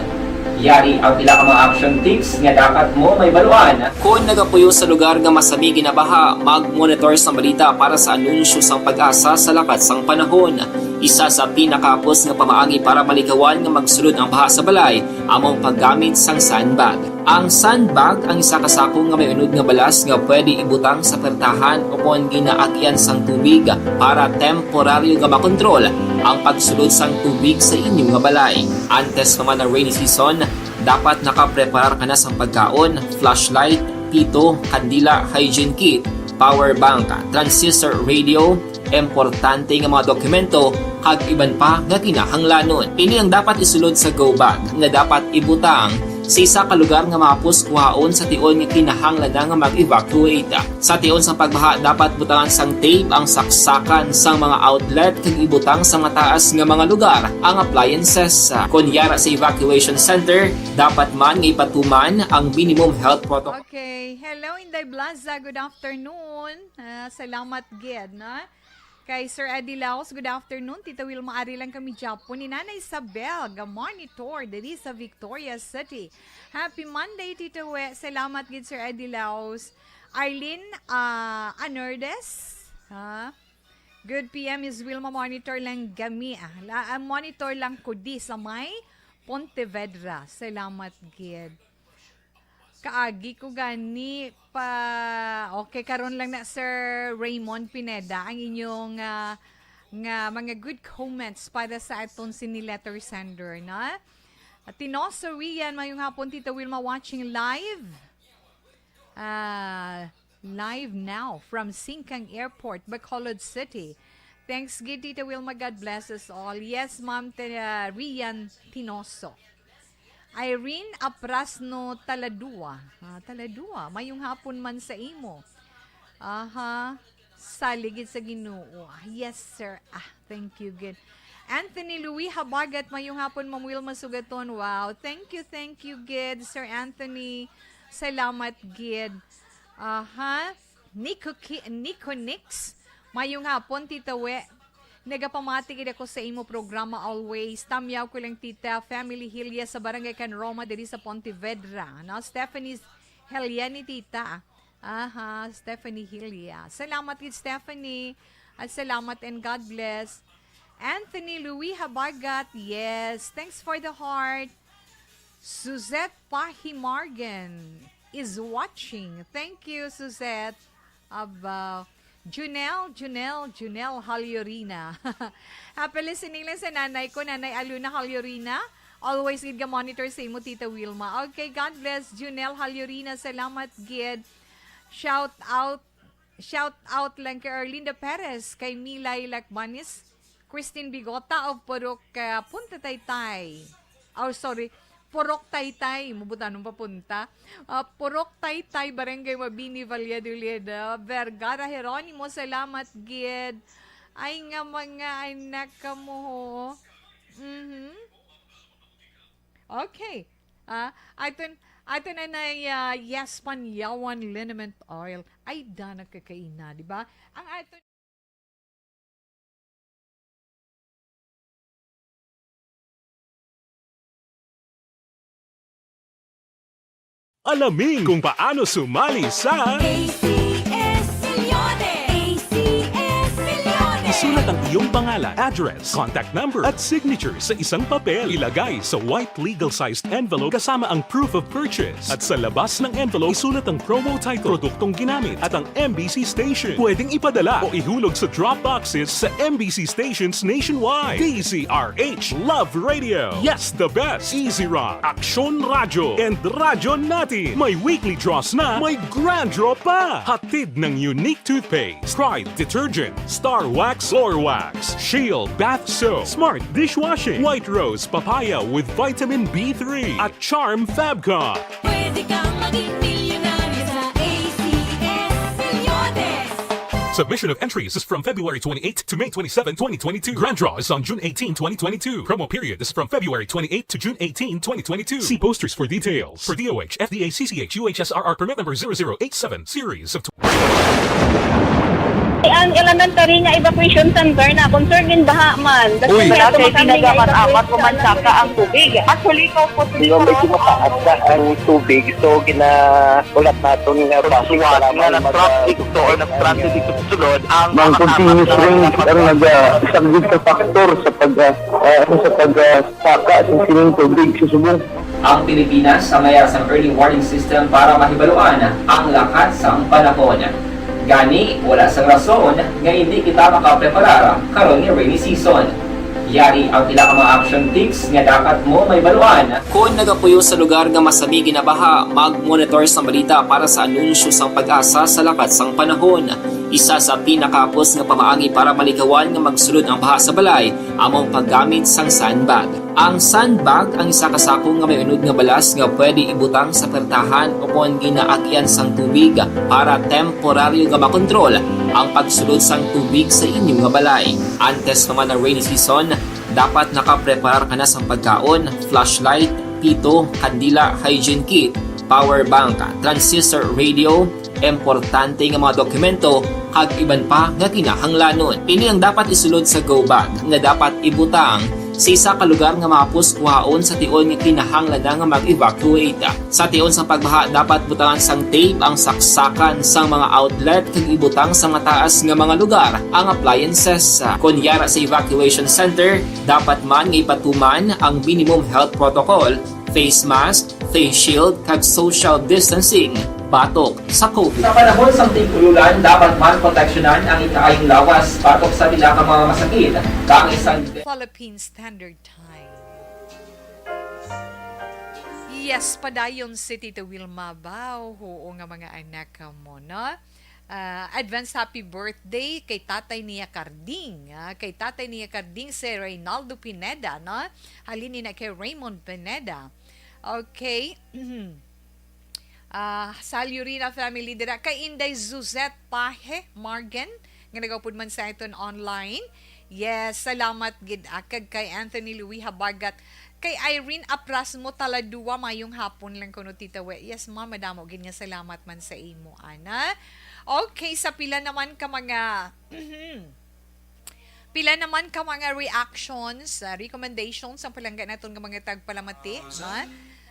Yari ang pila ka mga action tips nga dapat mo mahibaluan. Kon nagapuyo sa lugar nga masami ginabaha, mag-monitor sang balita para sa anunsyo sang PAGASA sa lakat sang panahon. Isa sa pinakahapos nga pamaagi para malikawan nga magsulod ang baha sa balay amo ang paggamit sang sandbag. Ang sandbag ang isa ka sako nga may unod nga balas nga pwede ibutang sa pertahan upon ginaagian sang tubig para temporaryo nga makontrol ang pagsulod sang tubig sa inyo nga balay. Antes pa man ang rainy season, dapat nakapreparar ka na sang pagkaon, flashlight, pito, kandila, hygiene kit, power bank, transistor radio, importante nga mga dokumento, kag iban pa nga kinahanglanon. Ini ang dapat isulod sa go bag nga dapat ibutang sa isa ka lugar nga mahapos kuhaon sa tion nga kinahanglan na nga mag-evacuate. Sa tion sa pagbaha, dapat butangan sang tape ang saksakan sang mga outlet kag ibutang sa mataas nga mga lugar ang appliances. Kon yara sa evacuation center, dapat man nga ipatuman ang minimum health protocol. Okay. Hello, Inday Blaza. Good afternoon. Ah, salamat gid, na? Kay Sir Eddie Laos, good afternoon. Tita Wilma, ari lang kami Japon. Ni Nanay Isabel, ga monitor diri sa Victoria City. Happy Monday, Tita We. Salamat gid, Sir Eddie Laos. Arlene, ah, Anordes, ha? Good P M, is Wilma, monitor lang gami, ah. La, ah, monitor lang ko di sa may Pontevedra. Salamat gid. Kaagi ko gani pa, okay, karon lang na, Sir Raymond Pineda, ang inyong, ah, nga mga good comments para sa aton sini letter sender, na? At Tinoso Rian, mayong hapon, Tita Wilma, watching live. Ah, live now from Singkang Airport, Bacolod City. Thanks gid, Tita Wilma. God bless us all. Yes, Ma'am Te-, ah, Rian Tinoso. Irene Aprasno Taladua. Ah, Taladua, mayong hapon man sa imo. Aha. Saligid sa Ginoo. Ah, yes, sir. Ah, thank you, gid. Anthony Louis Habagat, mayong hapon, Ma'am Wilma Sugaton. Wow, thank you, thank you, gid, Sir Anthony. Salamat, gid. Aha. Nico, Ki- Nico Nix, mayong hapon, Tita We. Nagapamati gid ako sa imo programa always. Tamyaw ko lang, Tita. Family Hilia sa Barangay Can Roma, diri sa Pontevedra. No? Stephanie Hilia ni Tita. Aha, Stephanie Hilia. Salamat gid, Stephanie. At salamat and God bless. Anthony Louis Habagat, yes. Thanks for the heart. Suzette Pahimargan is watching. Thank you, Suzette. Aba, Junel, Junel, Junel Haliorina. Happy listening lang sa nanay ko, Nanay Aluna Haliorina. Always gid ga monitor sa imo, Tita Wilma. Okay, God bless, Junel Haliorina. Salamat gid. Shout out, shout out lang kay Erlinda Perez, kay Milay Lacbanis, Christine Bigota of Purok, ah, Punta Taytay. Oh, sorry. Purok Taytay, mabutanon pa Punta. Ah, Purok Taytay, Barangay Mabini, Valladolid. Ah, Vergara Jeronimo, salamat gid. Ay nga mga anak kamo, ho. Mhm. Okay. Ah, aton, aton na na, ah, yes, Panyawan liniment oil. Ay, da nagkakaina, di ba? Ang aton Alamin kung paano sumali sa A C S Milyones! A C S Milyones! Isulat ang iyong pangalan, address, contact number, at signature sa isang papel. Ilagay sa white legal-sized envelope kasama ang proof of purchase. At sa labas ng envelope, isulat ang promo title, produktong ginamit, at ang M B C station. Pwedeng ipadala o ihulog sa drop boxes sa M B C stations nationwide. D Z R H Love Radio. Yes, the best. Easy Rock, Aksyon Radyo, and Radyo Natin. May weekly draws na, may grand draw pa. Hatid ng Unique Toothpaste, Pride Detergent, Star Wax Floor Wax, Shield Bath Soap, Smart Dishwashing, White Rose Papaya with Vitamin B three, at Charm Fabcon. Pwede kang maging milyonaryo sa A C S Milyones. Submission of entries is from February twenty-eight to May twenty-seven, twenty twenty-two. Grand draw is on June eighteen, twenty twenty-two. Promo period is from February twenty-eight to June eighteen, twenty twenty-two. See posters for details. For D O H, F D A, C C H, U H S R R permit number zero zero eight seven, series of Ang elementary nga evacuation center na concern din baha man. Uy. Wala kay pinagamat-amat o mansaka ang tubig. Actually, ko po. Di ba, medyo mataas na ang tubig, so ginaulat naton nga basi nga nag-traffic to or nag-transit dito sa sulod ang mga continuous rain ang nagasaglit sa factor sa pag, ah, ah, sa pag, ah, saka sa sining tubig sa subong. Ang Pilipinas sa mayar sang early warning system para mahibaluan ang lakat sang panahon. Gani, wala sang rason nga hindi kita makapreparar karon nga rainy season. Yari ang pila ka mga action tips nga dapat mo mahibaluan. Kon nagapuyo sa lugar nga masami ginabaha, mag-monitor sang balita para sa anunsyo sang PAGASA sa lakat sang panahon. Isa sa pinakahapos nga pamaagi para malikawan nga magsulod ang baha sa balay amo ang paggamit sang sandbag. Ang sandbag ang isa ka sako nga may unod nga balas nga pwede ibutang sa pertahan o kon ginaagian sang tubig para temporaryo nga makontrol ang pagsulod sang tubig sa inyo nga balay. Antes pa man ang rainy season, dapat nakapreparar ka na sang pagkaon, flashlight, pito, kandila, hygiene kit, power bank, transistor radio, importante nga mga dokumento, kag iban pa nga kinahanglanon. Ini ang dapat isulod sa go bag nga dapat ibutang sa isa ka lugar nga mahapos kuhaon sa tion nga kinahanglan na nga mag-evacuate. Sa tion sang pagbaha, dapat butangan sang tape ang saksakan sang mga outlet kag ibutang sa mataas nga mga lugar ang appliances. Kon yara sa evacuation center, dapat man nga ipatuman ang minimum health protocol, face mask, face shield, kag social distancing batok sa COVID. Sa panahon sang tig-ululan, dapat man proteksyonan ang ikaayong lawas batok sa pila ka mga masakit, kang isang Philippine Standard Time. Yes, padayon si Tita Wilma Bao, huo nga mga anak mo, no? Ah, advance happy birthday kay Tatay Nia Carding, ah, kay Tatay Nia Carding, si Reynaldo Pineda, no? Halin ni na kay Raymond Pineda. Okay. Ah, sa Lurina family dira kay Inday Suzette Pahe Margen, nga nagaupod man sa aton online. Yes, salamat gid, ah, kag kay Anthony Louis Habagat, kay Irene Aprasmo Taladua, mayong hapon lang kuno, Tita We. Yes, ma'am, madamo gid nga salamat man sa imo, ana. Okay, sa pila naman ka mga pila naman ka mga reactions, ah, recommendations ang palangga naton nga mga tagpalamati, ha?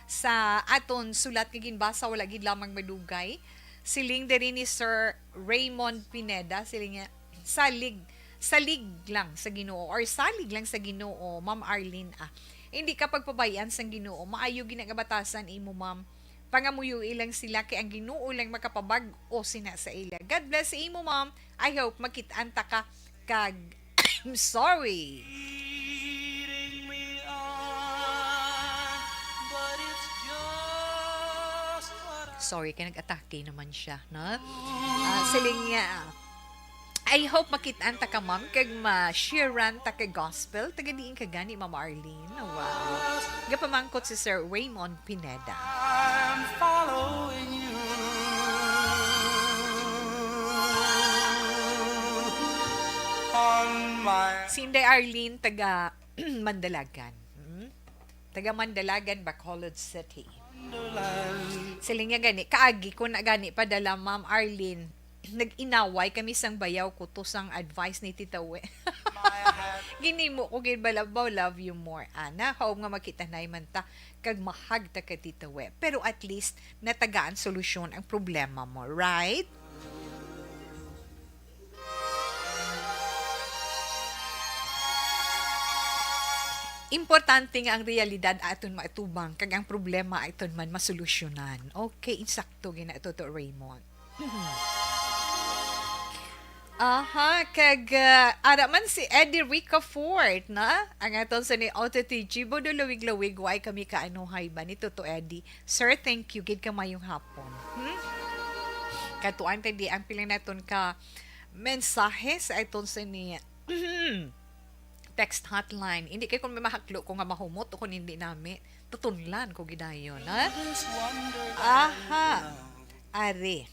Sa aton sulat nga ginbasa, wala gid lamang madugay. Siling diri ni Sir Raymond Pineda, siling niya, salig, salig lang sa Ginoo or salig lang sa Ginoo, Ma'am Arlene, ah. Hindi ka pagpabayan sang Ginoo. Maayo gid nga batasan imo, ma'am. Pangamuyoi lang sila kay ang Ginoo lang makapabag-o sina sa ila. God bless sa imo, ma'am. I hope makit-an ta ka kag I'm sorry. Sorry, kay nag-atake naman siya, no? Ah, siling niya, I hope makit-an ta ka, ma'am, kag ma-sharean ta ka gospel. Taga diin ka gani, Ma'am Arlene? Wow. Gapamangkot si Sir Raymond Pineda. I'm following you on my Si Inday Arlene, taga Mandalagan. Hmm? Taga Mandalagan, Bacolod City. Siling niya gani, kaagi ko na gani padala, Ma'am Arlene. Nag-inaway kami sang bayaw ko to sang advice ni Tita We. Ginimo ko gid balabaw, love you more. Ana, haom nga makitanay man ta, kag mahag ta kay Tita We. Pero at least, natagaan solusyon ang problema mo, right? Importante nga ang realidad aton maatubang, kag ang problema aton man masolusyonan. Okay, insakto gina, Toto Raymond. Aha, kag, ah, ara man si Eddie Ricafort, na? Ang aton sa ni Auto T G, bodo lawig-lawig, way kami kaanuhay ba ni Toto Eddie? Sir, thank you. Gid ka mayong hapon. Hmm? Katuan ta di ang pila naton ka mensahe sa aton sa ni text hotline. Hindi kay kung may mahaklo ko nga mahumot o kung hindi nami, tutunlan ko gidayon, ha? Aha. Are.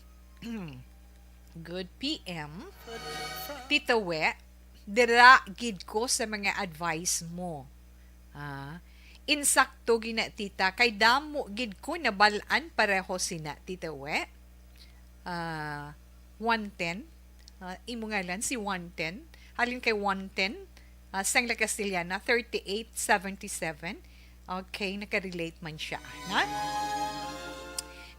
Good P M. Tita We, dira gid ko sa mga advice mo. Ah, insakto gina, tita, kay damo gid ko nabal-an pareho sina, Tita We. Ah, one ten. Ah, imo ngalan si Wanten. Halin kay Wanten, ah, sang La Castellana, thirty-eight seventy-seven. Okay, nakarelate man siya, na?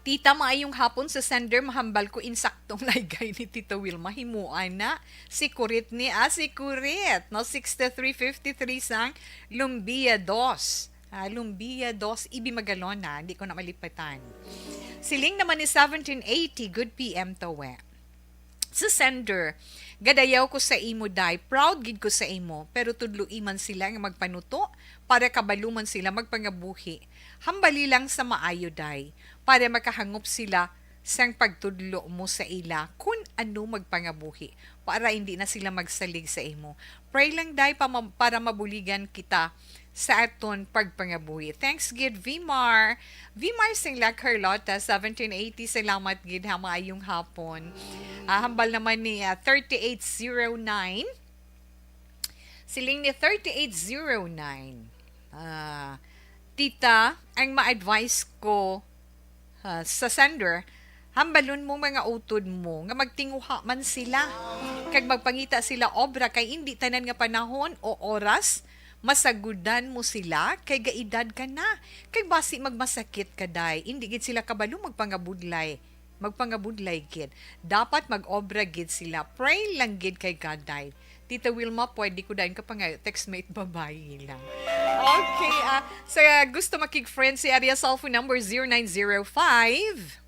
Tita, maayong hapon sa sender. Mahambal ko insaktong laygay ni Tita Wilma. Himuan na. Si Kurit ni, ah, si Kurit, no? Sixty-three fifty-three sang Lumbia dos. Ah, Lumbia dos, Ibi Magalona. Hindi ko na malipatan. Siling naman ni seventeen eighty, good P M to, we. Sa sender, gadayaw ko sa imo, day. Proud gid ko sa imo. Pero tudloi man sila nga magpanuto para kabalo man sila magpangabuhi. Hambali lang sa maayo, day, para makahangop sila sang pagtudlo mo sa ila kun ano magpangabuhi, para hindi na sila magsalig sa imo. Pray lang, day, pa ma-, para mabuligan kita sa aton pagpangabuhi. Thanks gid, Vimar. Vimar sing La Carlota, seventeen eighty. Salamat gid, ha, maayong hapon. Ah, hambal naman ni, ah, thirty-eight zero nine. Siling ni thirty-eight zero nine. Ah, Tita, ang ma-advise ko, ah, sa sender, hambalon mo mga utod mo nga magtinguha man sila, kag magpangita sila obra, kay indi tanan nga panahon o oras masagudan mo sila, kay gaedad ka na, kay basi magmasakit ka, day. Indi gid sila kabalo magpangabudlay, magpangabudlay gid. Dapat mag-obra gid sila. Pray lang gid kay God, day. Tita Wilma, pwede ko dayon ka pangayo, textmate babayi lang. Okay, ah, sa gusto makig-friend, si Aria cellphone number zero nine zero five,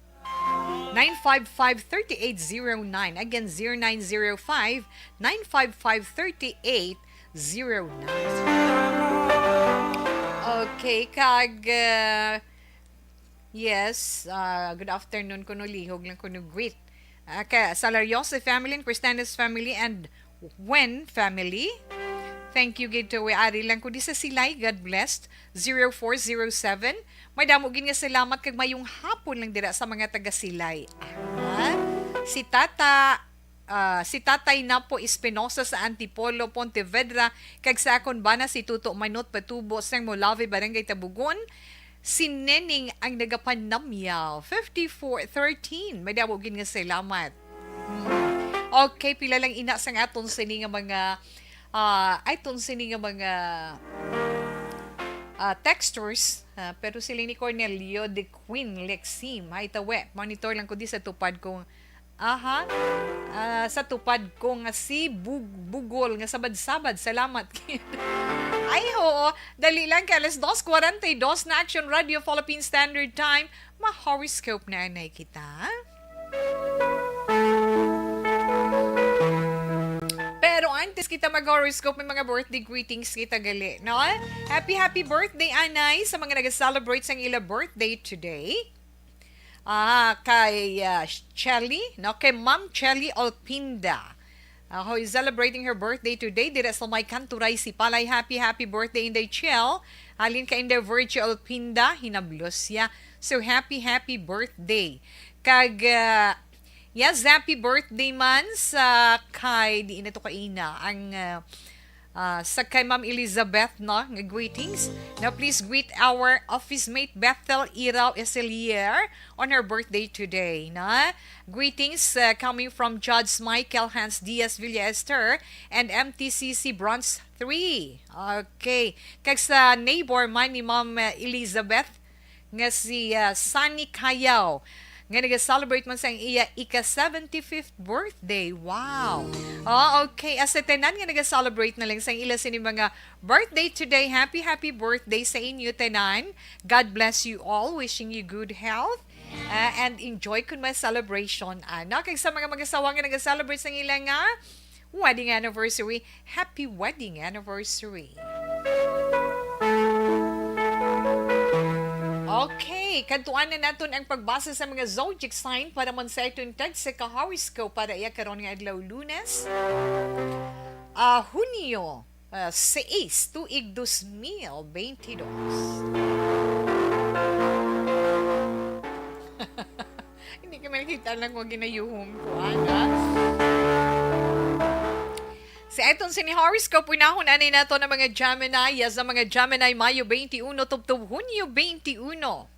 nine five five, thirty eight zero nine. Again, zero nine zero five, nine five five, thirty eight zero nine. Okay, kag, ah, yes, ah, good afternoon kuno, lihog lang kuno greet. Ah, ka Salariosa family and Cristianes family and Wen family. Thank you gid to we ari lang ko di sa silay. God bless. Zero four zero seven. Madamo gid nga salamat kag mayong hapon lang dira sa mga taga Silay. Ah, si Tata, ah, si Tatay Napo Espinosa sa Antipolo, Pontevedra, kag sa akon bana si Tuto Manot Patubo sang Molave, Barangay Tabugon. Si Neneng ang nagapanamyaw, fifty-four thirteen. Madamo gid nga salamat. Mm. Okay, pila lang ina sang aton sini nga mga, ah, ay, aton sini nga mga, ah, texters, ah, pero sila ni Cornelio de Queen Lexim. Ay, tawe, monitor lang ko di sa tupad kong, aha, ah, sa tupad ko nga si Bug-, Bugol nga sabad-sabad. Salamat. Ay, oo. Dali lang, kay alas dos cuarenta y dos na, Action Radio Philippine Standard Time. Ma-horoscope na anay kita. Pero antes kita mag-horoscope, may mga birthday greetings kita gali, no? Happy, happy birthday, anay, sa mga nag-celebrate sang ila birthday today. Ah, kay, ah, Chelly, no? Kay Ma'am Chelly Olpinda. Ah, who is celebrating her birthday today. Dira sa may Kanturay, Sipalay. Happy, happy birthday, Inday Chel. Halin ka, Inday Virgie Olpinda, hinablos siya. So, happy, happy birthday. Kag, ah, yes, happy birthday man sa kay, di na to kaina, ang, ah, ah, sa kay Ma'am Elizabeth, no, nga greetings. Now, please greet our office mate Bethel Iraw Eselier on her birthday today, na. Greetings, uh, coming from Judge Michael Hans Diaz Villaester and M T C C Bronze three. Okay. Kag sa neighbor man ni Ma'am, uh, Elizabeth, nga si, uh, Sunny Kayaw, nga nag-celebrate man sa iya ika seventy-fifth birthday. Wow! Oh, okay. As sa tanan nga nag-celebrate na lang sa ila sini mga birthday today, happy, happy birthday sa inyo tanan. God bless you all. Wishing you good health. Ah, and enjoy kun may celebration, ano? Kag sa mga mag-asawa nga nag-celebrate sang ila nga wedding anniversary, happy wedding anniversary. Okay, kadtuan na naton ang pagbasa sa mga zodiac sign para man sa aton tagsa ka horoscope para iya karon nga adlaw, Lunes, ah, Hunyo, ah, sais, tuig dos mil beintidos. Hindi ka makita lang kung ginayuhom ko, ana. Sa aton sini horoscope, unahon anay nato ang mga Gemini. Yes, ang mga Gemini, Mayo twenty-one tubtob Hunyo twenty-one.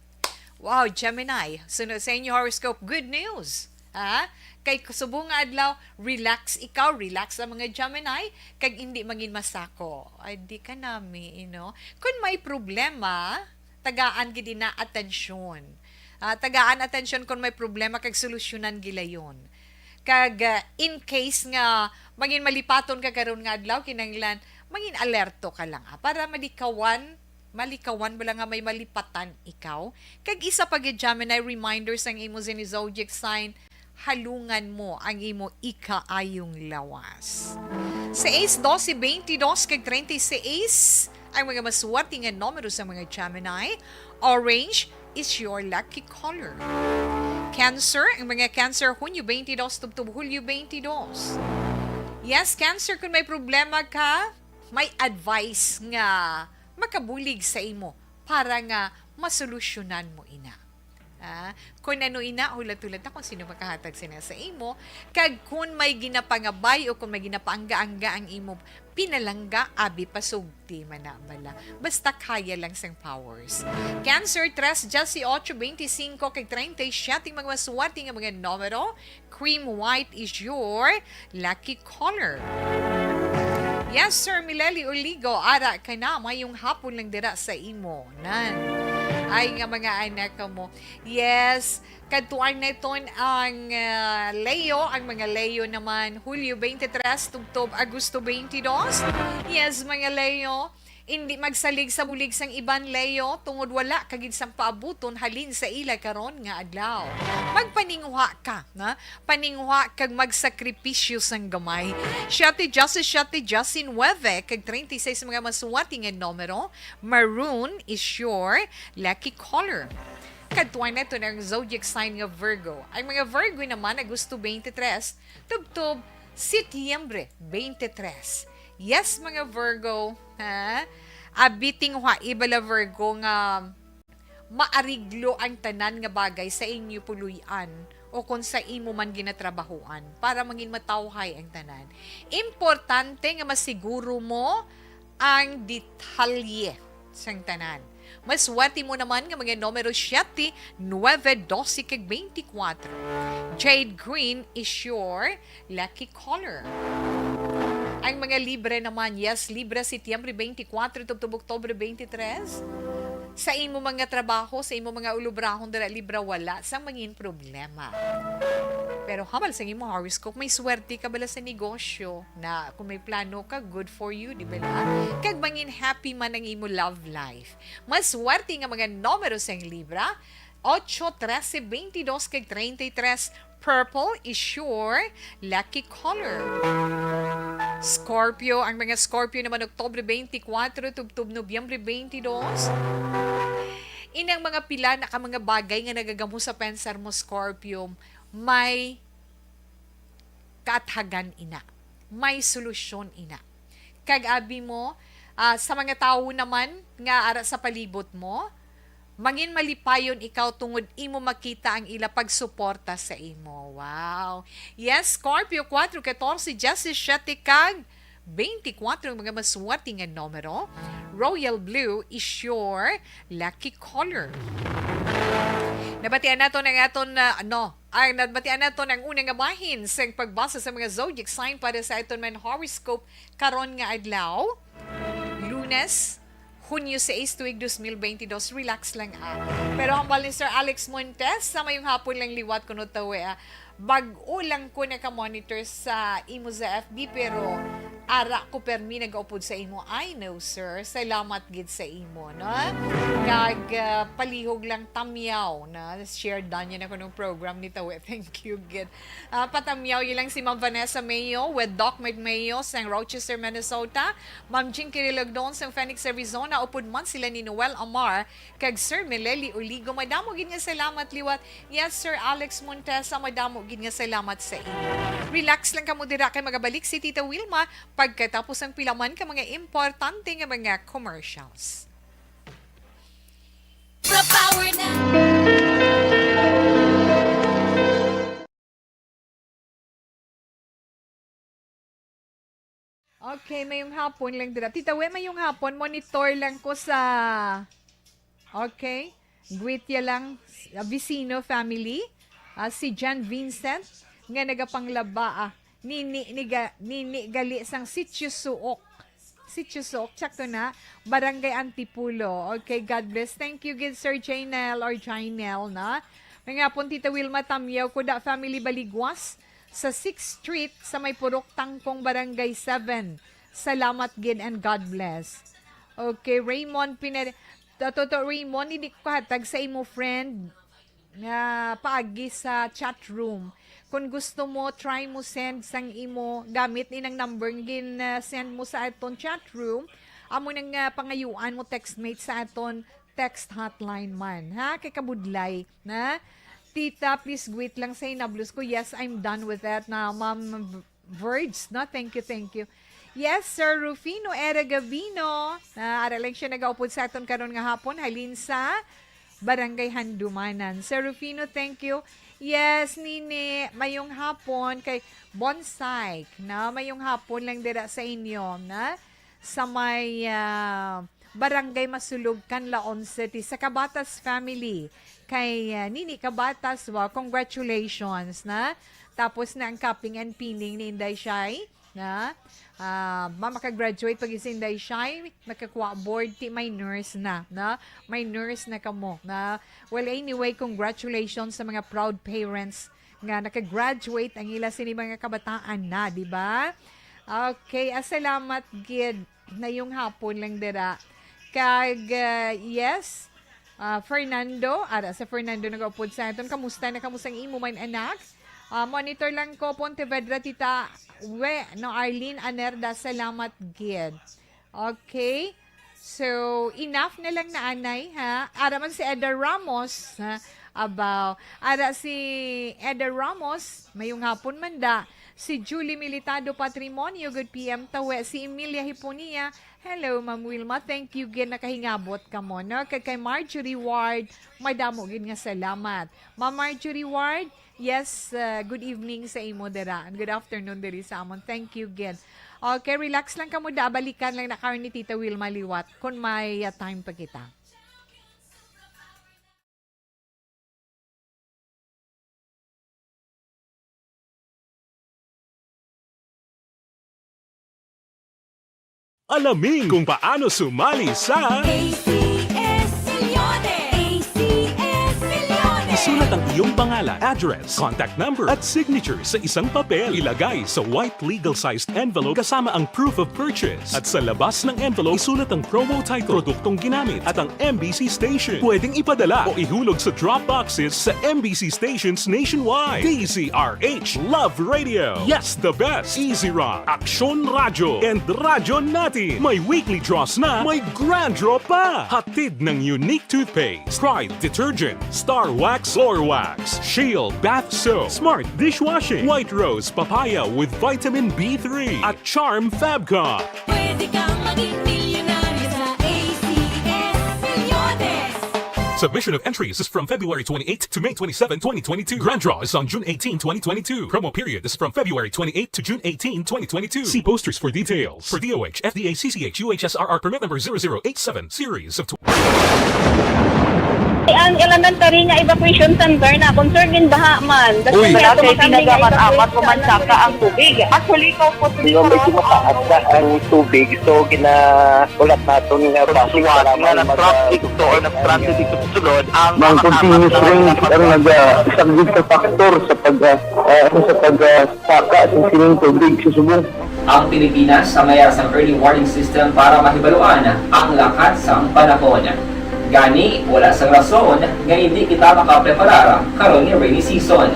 Wow, Gemini. Sunod sa inyo horoscope, good news. Ha? Kay subong nga adlaw, relax ikaw, relax ang mga Gemini, kag hindi mangin masako. Ay, di ka nami, you know. Kung may problema, tagaan gid ina atensyon. Ah, tagaan atensyon kung may problema kag solusyonan gilayon. Kag, ah, in case nga mangin malipaton ka karon nga adlaw, kinahanglan mangin alerto ka lang, ah, para malikawan, malikawan bala nga may malipatan ikaw. Kag isa pa gid, Gemini, reminder sang imo zodiac sign, halungan mo ang imo ikaayong lawas. Seis, doce, veintidós, kag treinta y seis ang mga maswerte nga numero sa mga Gemini. Orange is your lucky color. Cancer, ang mga Cancer, Hunyo twenty-two tubtob Hulyo twenty-two. Yes, Cancer, kung may problema ka, may advice nga makabulig sa imo para nga masolusyonan mo ina. Ah, kung ano ina, hulat-hulat na kung sino makahatag sina sa imo, kag kung may ginapangabay o kung may ginapaangga-angga ang imo pinalangga, abi, pasugti man na bala. Basta kaya lang sang powers. Cancer, tres, dieciocho, veinticinco, kag treinta y siete ang mga maswerte nga mga numero. Cream white is your lucky color. Yes, Sir Mileli Oligo, ara ka na, mayong hapon lang dira sa imo. Nan. Ay nga mga anak mo. Yes, kadtuan naton ang, ah, Leo, ang mga Leo naman, Hulyo twenty-three tubtob Agosto twenty-two. Yes, mga Leo, hindi magsalig sa bulig sang iban, Leo, tungod wala ka gid sang paabuton halin sa ila karon nga adlaw. Magpaninguha ka, na? Paninguha kag magsakripisyo sang gamay. Siete, diecisiete, diecinuebe, kag treinta y seis mga maswerte nga numero. Maroon is your lucky color. Kadtuan naton ang zodiac sign nga Virgo. Ang mga Virgo naman, Agosto twenty-three tubtob Setyembre twenty-three. Yes, mga Virgo, ha? Abi, tinguhai bala, Virgo, nga maariglo ang tanan nga bagay sa inyo puloy-an o kon sa imo man ginatrabahoan para mangin matawhay ang tanan. Importante nga masiguro mo ang detalye sang tanan. Maswerte mo naman nga mga numero siete, nuebe, doce, kag twenty-four. Jade green is your lucky color. Ang mga Libra naman, yes, Libra, Setyembre twenty-four tubtob Oktubre twenty-three. Sa imo mga trabaho, sa imo mga ulubrahon dira, Libra, wala sang mangin problema. Pero hambal sang imo horoscope, may swerte ka bala sa negosyo na kung may plano ka, good for you, di ba na? Kag mangin happy man ang imo love life. Mas swerte nga mga numero sang Libra, ocho, trese, twenty-dos, kag treinta y tres. Purple is your lucky color. Scorpio, ang mga Scorpio naman, Oktubre twenty-four tubtob Nobyembre twenty-dos. Inang mga pila na ka mga bagay nga nagagamo sa pensar mo, Scorpio, may kaathagan ina. May solusyon ina. Kag abi mo, ah, sa mga tawo naman nga ara sa palibot mo, mangin malipayon ikaw tungod imo makita ang ila pagsuporta sa imo. Wow! Yes, Scorpio, kuwatro, katorse, diyesisiyete, kag twenty-four ang mga maswerte nga numero. Royal blue is your lucky color. Nabatian naton ang aton, ah, ano, ang nabatian naton ang una nga bahin sa pagbasa sa mga zodiac sign para sa aton man horoscope karon nga adlaw, Lunes, Hunyo sais, tuig dos mil bentidós. Relax lang, ah. Pero hambal ni Sir Alex Montes, sa mayong hapon lang liwat kuno tawi, ah. Bag-o lang ko naka-monitor sa imo sa F B, pero ara ko permi nagaupod sa imo. I know, sir. Salamat gid sa imo, no? Kag, ah, palihog lang tamyaw na share dan niya na kunong program ni Tawi. Thank you gid. Ah, patamyaw yun lang si Ma'am Vanessa Mayo with Doc Mike Mayo sang Rochester, Minnesota. Ma'am Jinky Rilogdon sang Phoenix, Arizona. Upod man sila ni Noel Amar kag Sir Meleli Oligo. Madamo gid nga salamat liwat. Yes, Sir Alex Montesa, madamo gid nga salamat sa inyo. Relax lang kamo dira kay magabalik si Tita Wilma pagkatapos ang pila man ka mga importante nga mga commercials. Pro Power na. Okay, mayong hapon lang dira. Tita We, mayong hapon. Monitor lang ko sa, okay, greet ya lang, uh, Vicino family. Ah, si John Vincent, nga nagapanglaba, ah. Nini, niga, nini gali sang Sitio Suok. Sitio Suok, tsakto na. Barangay Antipulo. Okay, God bless. Thank you, good Sir Jainel or Jainel, na. Mga hapon, Tita Wilma Tamyaw, Kuda Family Baligwas, sa sixth Street, sa may Purok Tangkong, Barangay seven. Salamat gid and God bless. Okay, Raymond Pineda. Toto Raymond, hindi ko kahatag sa imo friend nga paagi sa chat room. Kung gusto mo, try mo send sang imo gamit ni nang number nga gin-, ah, send mo sa aton chat room. Amo nang, ah, pangayuan mo textmate sa aton text hotline man, ha? Kay kabudlay, na? Tita, please greet lang sa hinablos ko. Yes, I'm done with that na, Ma'am Verge, no? Thank you, thank you. Yes, Sir Rufino Era Gavino. Ah, ara lang siya nagaupod sa aton karon nga hapon. Halin sa Barangay Handumanan. Sir Rufino, thank you. Yes, Nini, mayong hapon kay Bonsai, na mayong hapon lang dira sa inyo, na sa may, ah, Barangay Masulog, Canlaon City, sa Cabatas family. Kay, ah, Nini Cabatas, wow, congratulations, na. Tapos na ang capping and pinning ni Inday Shai, na. Ah, ma-, makagraduate pa gid si Inday Shai, makakuha board, ti may nurse na, na. May nurse na kamo, na. Well, anyway, congratulations sa mga proud parents nga nakagraduate ang ila sini mga kabataan na, di ba? Okay, ah, salamat gid. Mayong hapon lang dira. Kag, ah, yes, ah, Fernando, ara sa Fernando nagaupod sa aton. Kamusta na, kamusta ang imo man, anak? Ah, monitor lang ko, Pontevedra, Tita We, no, Arlene Anerda, salamat gid. Okay? So, enough na lang na, anay, ha? Ara man si Eda Ramos, ha? Abaw. Ara si Eda Ramos, mayong hapon man da. Si Julie Militado Patrimonio, good P M, Tawe. Si Emilia Hiponia, hello, Ma'am Wilma. Thank you, gid nakahingabot ka mo, no? Kay, kay Marjorie Ward, madamo gid nga salamat. Ma'am Marjorie Ward, yes, uh, good evening sa imo dira. And good afternoon diri sa amon. Thank you, gid. Okay, relax lang kamo da. Balikan lang na karon ni Tita Wilma liwat kung may, uh, time pa kita. Alamin kung paano sumali sa A C S Millones. A C S Millones. Isulat ang iyong pangalan, address, contact number, at signature sa isang papel. Ilagay sa white legal-sized envelope kasama ang proof of purchase. At sa labas ng envelope, isulat ang promo title, produktong ginamit, at ang M B C station. Pwedeng ipadala o ihulog sa drop boxes sa M B C stations nationwide. D Z R H, Love Radio. Yes, the best. Easy Run, Aksyon Radyo, and Radyo Natin. May weekly draws na, may grand draw pa. Hatid ng Unique Toothpaste, Pride Detergent, Star Wax Floor Wax, Shield Bath Soap, Smart Dishwashing, White Rose Papaya with Vitamin B three, at Charm Fabcon. Pwede kang maging milyonaryo sa A C S Millones. Submission of entries is from February twenty-eight to May twenty-seven, twenty twenty-two. Grand draw is on June eighteen, twenty twenty-two. Promo period is from February twenty-eight to June eighteen, twenty twenty-two. See posters for details. For D O H, F D A, C C H, U H S R R permit number zero zero eight seven, series of tw- Ang elementary nga evacuation center na concern in baha man. Uy. Wala kay tinaga man amat ko man saka ang tubig. Actually, ikaw po, di ba, medyo mataas na ang tubig, so ginahulat naton nga traffic nga nag-traffic to or nag-transit dito sa sulod ang continuous rain ang nag-, ah, isa gid sa factor sa pag, ah, ah, ano, sa pag, ah, saka sa sining tubig sa subong. Ang Pilipinas sa mayar sang early warning system para mahibaluan ang lakat sang panahon. Gani, wala sang rason nga hindi kita makapreparar karon nga rainy season.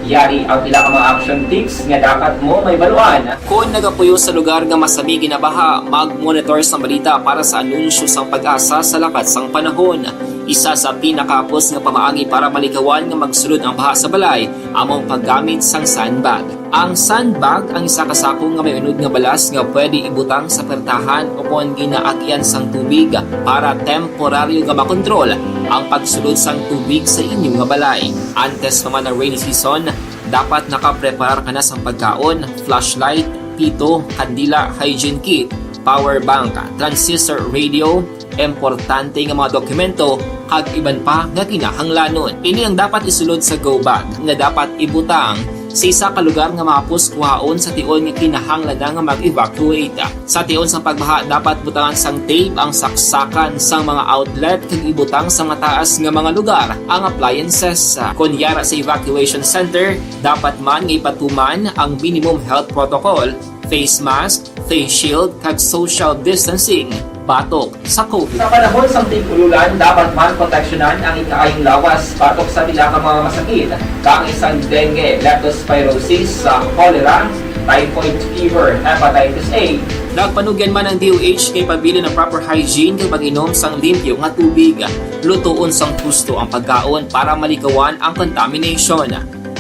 Yari ang pila ka mga action tips nga dapat mo mahibaluan. Kon nagapuyo sa lugar nga masami ginabaha, mag-monitor sang balita para sa anunsyo sang PAGASA sa lakat sang panahon. Isa sa pinakahapos nga pamaagi para malikawan nga magsulod ang baha sa balay amo ang paggamit sang sandbag. Ang sandbag ang isa ka sako nga may unod nga balas nga pwede ibutang sa pertahan o kon ginaagian sang tubig para temporaryo nga makontrol ang pagsulod sang tubig sa inyo nga balay. Antes pa man ang rainy season, dapat nakapreparar ka na sang pagkaon, flashlight, pito, kandila, hygiene kit, power bank, transistor radio, importante nga mga dokumento, kag iban pa nga kinahanglanon. Ini ang dapat isulod sa go bag nga dapat ibutang Sa isa ka lugar nga mahapos kuhaon sa tion nga kinahanglan na nga mag-evacuate. Sa tion sang pagbaha, dapat butangan sang tape ang saksakan sang mga outlet kag ibutang sa mataas nga mga lugar ang appliances. Kon yara sa evacuation center, dapat man nga ipatuman ang minimum health protocol, face mask, face shield, kag social distancing batok sa COVID. Sa panahon sang tig-ululan, dapat man proteksyonan ang ikaayong lawas batok sa pila ka mga masakit, kaangay sang dengue, leptospirosis, sa cholera, typhoid fever, hepatitis A. Nagpanugyan man ang D O H kay pabilin ang proper hygiene kag pag-inom sang limpyo nga tubig. Lutoon sang husto ang pagkaon para malikawan ang contamination.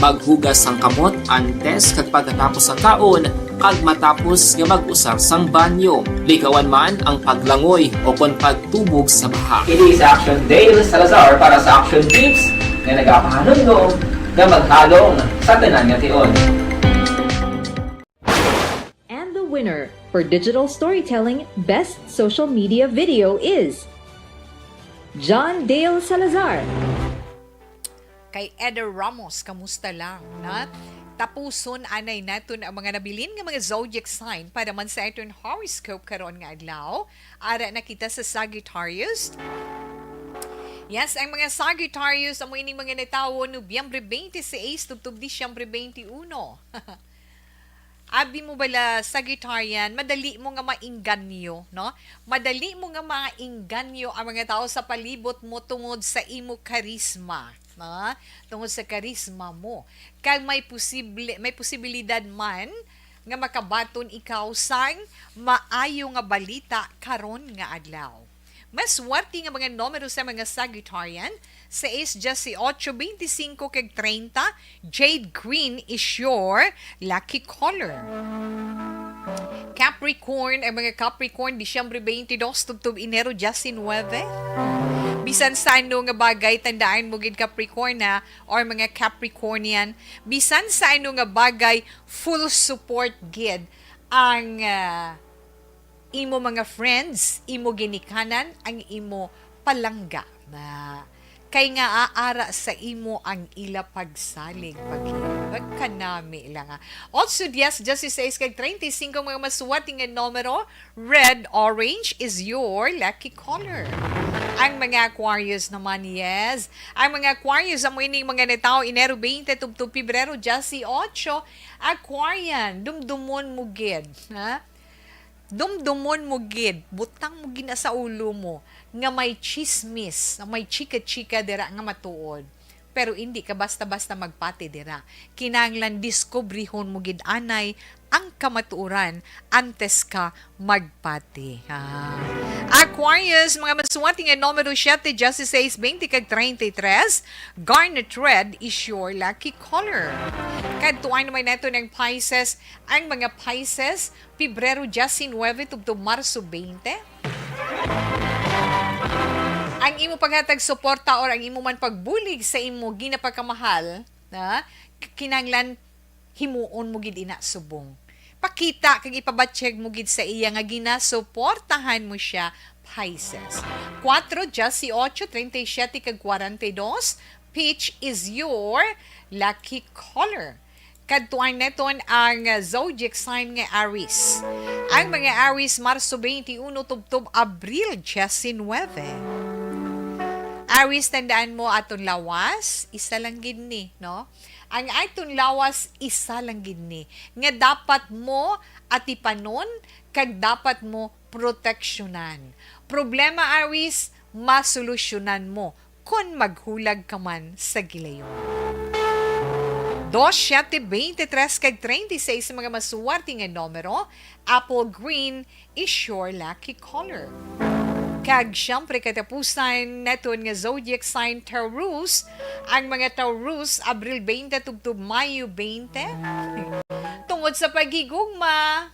Maghugas sang kamot antes kag pagkatapos sang kaon, kag matapos nga mag-usar sang banyo. Likawan man ang paglangoy o kon pagtubog sa baha. Kini si Action Dale Salazar para sa Action Tips nga nagapahanumdom nga maghalong sa tanan nga tion. And the winner for digital storytelling best social media video is John Dale Salazar. Kay Eder Ramos, kamusta lang, na? Tapuson anay naton ang mga nabilin nga mga zodiac sign para man sa aton horoscope karon nga adlaw. Ara na kita sa Sagittarius. Yes, ang mga Sagittarius, amo ining mga natawo Nobyembre twenty-six tubtob Disyembre twenty-uno. Abi mo bala, Sagittarian, madali mo nga maingganyo, no? Madali mo nga maingganyo ang mga tao sa palibot mo tungod sa imo karisma, no? Tungod sa karisma mo. Kag may posible, may posibilidad man nga makabaton ikaw sang maayo nga balita karon nga adlaw. Mas swerte nga mga numero sa mga Sagittarian, sais, diyes y ocho, bente singko, kag treinta. Jade green is your lucky color. Capricorn, ang mga Capricorn, Disyembre twenty-dos tubtob Enero diecinuebe. Bisan sa ano nga bagay, tandaan mo gid, Capricorn, ha, or mga Capricornian, bisan sa ano nga bagay, full support gid ang, ah, imo mga friends, imo ginikanan, ang imo palangga na kay nga aara sa imo ang ila pagsalig, pag-, pagkanami lang, ah. Otso, diyes, diyes y seis, kag treinta y cinco, mga maswerte nga numero, red, orange is your lucky color. Ang mga Aquarius naman, yes. Ang mga Aquarius, amo ining mga natawo Enero twenty tubtob Pebrero dieciocho, Aquarian, dumdumon mo gid, ha? Dumdumon mo gid, butang mo gid na sa ulo mo nga may chismis, nga may chika-chika dira nga matuod. Pero indi ka basta-basta magpati dira. Kinahanglan diskubrihon mo gid anay ang kamatuoran antes ka magpati. Ah. Aquarius, mga maswerte nga numero siete, dieciséis, veinte, kag treinta y tres, garnet red is your lucky color. Kadtuan naman nato ng Pisces. Ang mga Pisces, Pebrero diecinuebe tubtob Marso veinte. Ang imo paghatag suporta or ang imo man pagbulig sa imo ginapakamahal, na k-, kinahanglan himuon mo gid ina subong. Pakita kag ipabatyag mo gid sa iya nga ginasuportahan mo siya, Pisces. Cuatro, dieciocho, treinta y siete, kag cuarenta y dos, peach is your lucky color. Kadtuan naton ang zodiac sign nga Aries. Ang mga Aries, Marso twenty-one tubtob Abril diecinuebe. Aries, tandaan mo, aton lawas, isa lang gid ni, no? Ang aton lawas, isa lang gid ni, nga dapat mo atipanon kag dapat mo proteksyonan. Problema, Aries, masolusyonan mo kon maghulag ka man sa gilayon. Dos, siete, veintitrés, kag treinta y seis, mga maswerte nga numero, apple green is your lucky color. Kag siyempre, katapusan naton nga zodiac sign, Taurus. Ang mga Taurus, Abril veinte tubtob Mayo veinte. Tungod sa paghigugma,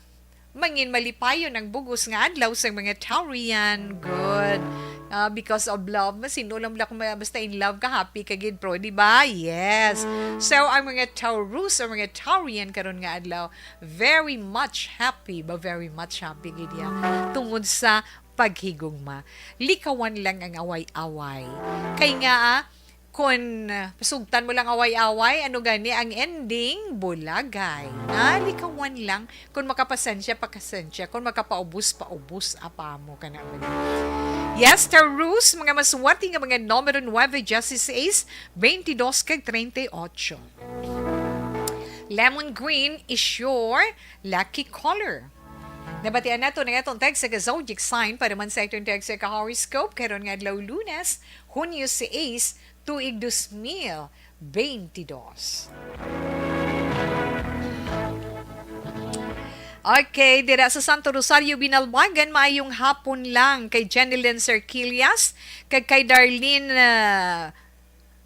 mangin malipayon ang bugos nga adlaw sang mga Taurian. Good. Ah, because of love, masino lang lang kung ma-, basta in love ka, happy ka gid, pro, di ba? Yes. So, ang mga Taurus, ang mga Taurian karon nga adlaw, very much happy ba? Very much happy gid ya. Tungod sa paghigugma. Likawan lang ang away-away. Kay nga, ah, Kun, ah, pasugtan mo lang away-away, ano gani ang ending? Bulagay. Nalikawan lang. Kun makapasensya, pakasensya. Kun makapaubos, paubos. Apa mo ka na man. Yes, Taurus, mga maswati nga mga numero nuebe, dieciséis, veintidós, kag treinta y ocho. Lemon green is your lucky color. Nabatian nato na atong text sa zodiac sign para man sa atong text sa horoscope karon nga adlaw, Lunes, Hunyo sais, tuig dos mil bentidós. Okay, dira sa Santo Rosario, Binalbagan, maayong hapon lang kay Jenilyn Serquillas, kag kay Darlene, ah,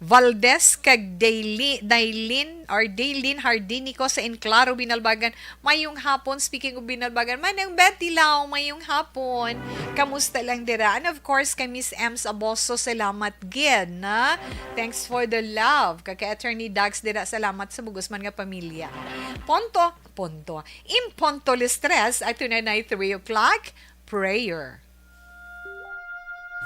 Valdez, kag Daily-, Daylin, or Daylin Hardinico sa Enclaro, Binalbagan. Mayong hapon. Speaking of Binalbagan, Manang Betty Lau, mayong hapon. Kamusta lang dira? And of course, kay Miss Ems Aboso, salamat gid, na. Thanks for the love. Kag kay Attorney Dax dira, salamat sa bugos man nga pamilya. Punto, punto. In punto las tres, ato na na three o'clock, prayer.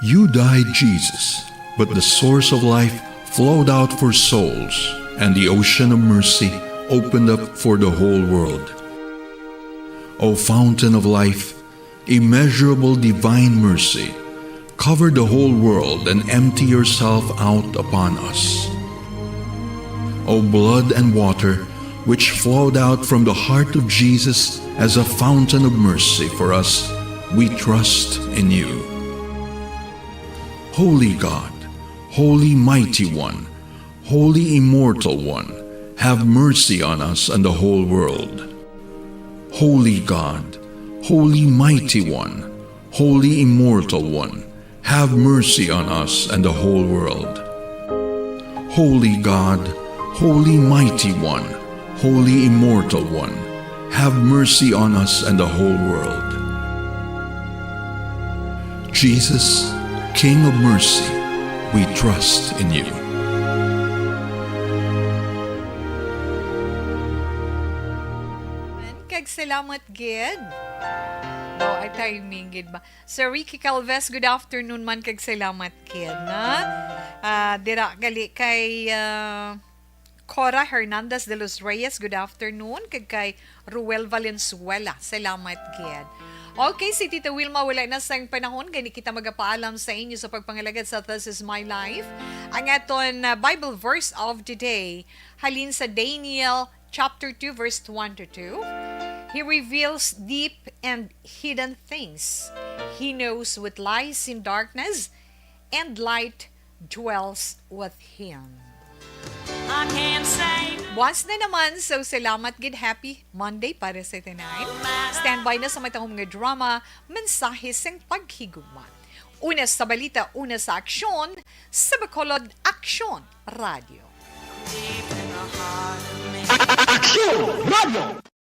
You died, Jesus, but the source of life flowed out for souls, and the ocean of mercy opened up for the whole world. O fountain of life, immeasurable divine mercy, cover the whole world and empty yourself out upon us. O blood and water, which flowed out from the heart of Jesus as a fountain of mercy for us, we trust in you. Holy God, Holy Mighty One, Holy Immortal One, have mercy on us and the whole world. Holy God, Holy Mighty One, Holy Immortal One, have mercy on us and the whole world. Holy God, Holy Mighty One, Holy Immortal One, have mercy on us and the whole world. Jesus, King of mercy, we trust in you. Kag salamat gid. Wow, ay timing gid ba? Sir Ricky Calves, good afternoon man, kag salamat gid, na. Ah, dira gali kay, ah, Cora Hernandez de los Reyes, good afternoon, kag kay Ruel Valenzuela, salamat gid. Okay, si Tita Wilma wala na sang panahon, gani kita magapaalam sa inyo sa pagpangalagad sa This Is My Life. Ang aton, ah, Bible verse of the day, halin sa Daniel chapter two, verse one to two. He reveals deep and hidden things. He knows what lies in darkness, and light dwells with him. I can't say no. Buwas na naman, so salamat gid. Happy Monday para sa tanan. Stand by na sa matahom nga drama, Mensahe sang Paghigugma. Una sa balita, una sa aksyon, sa Bacolod Aksyon Radio. Deep in the heart of me. Aksyon Radio!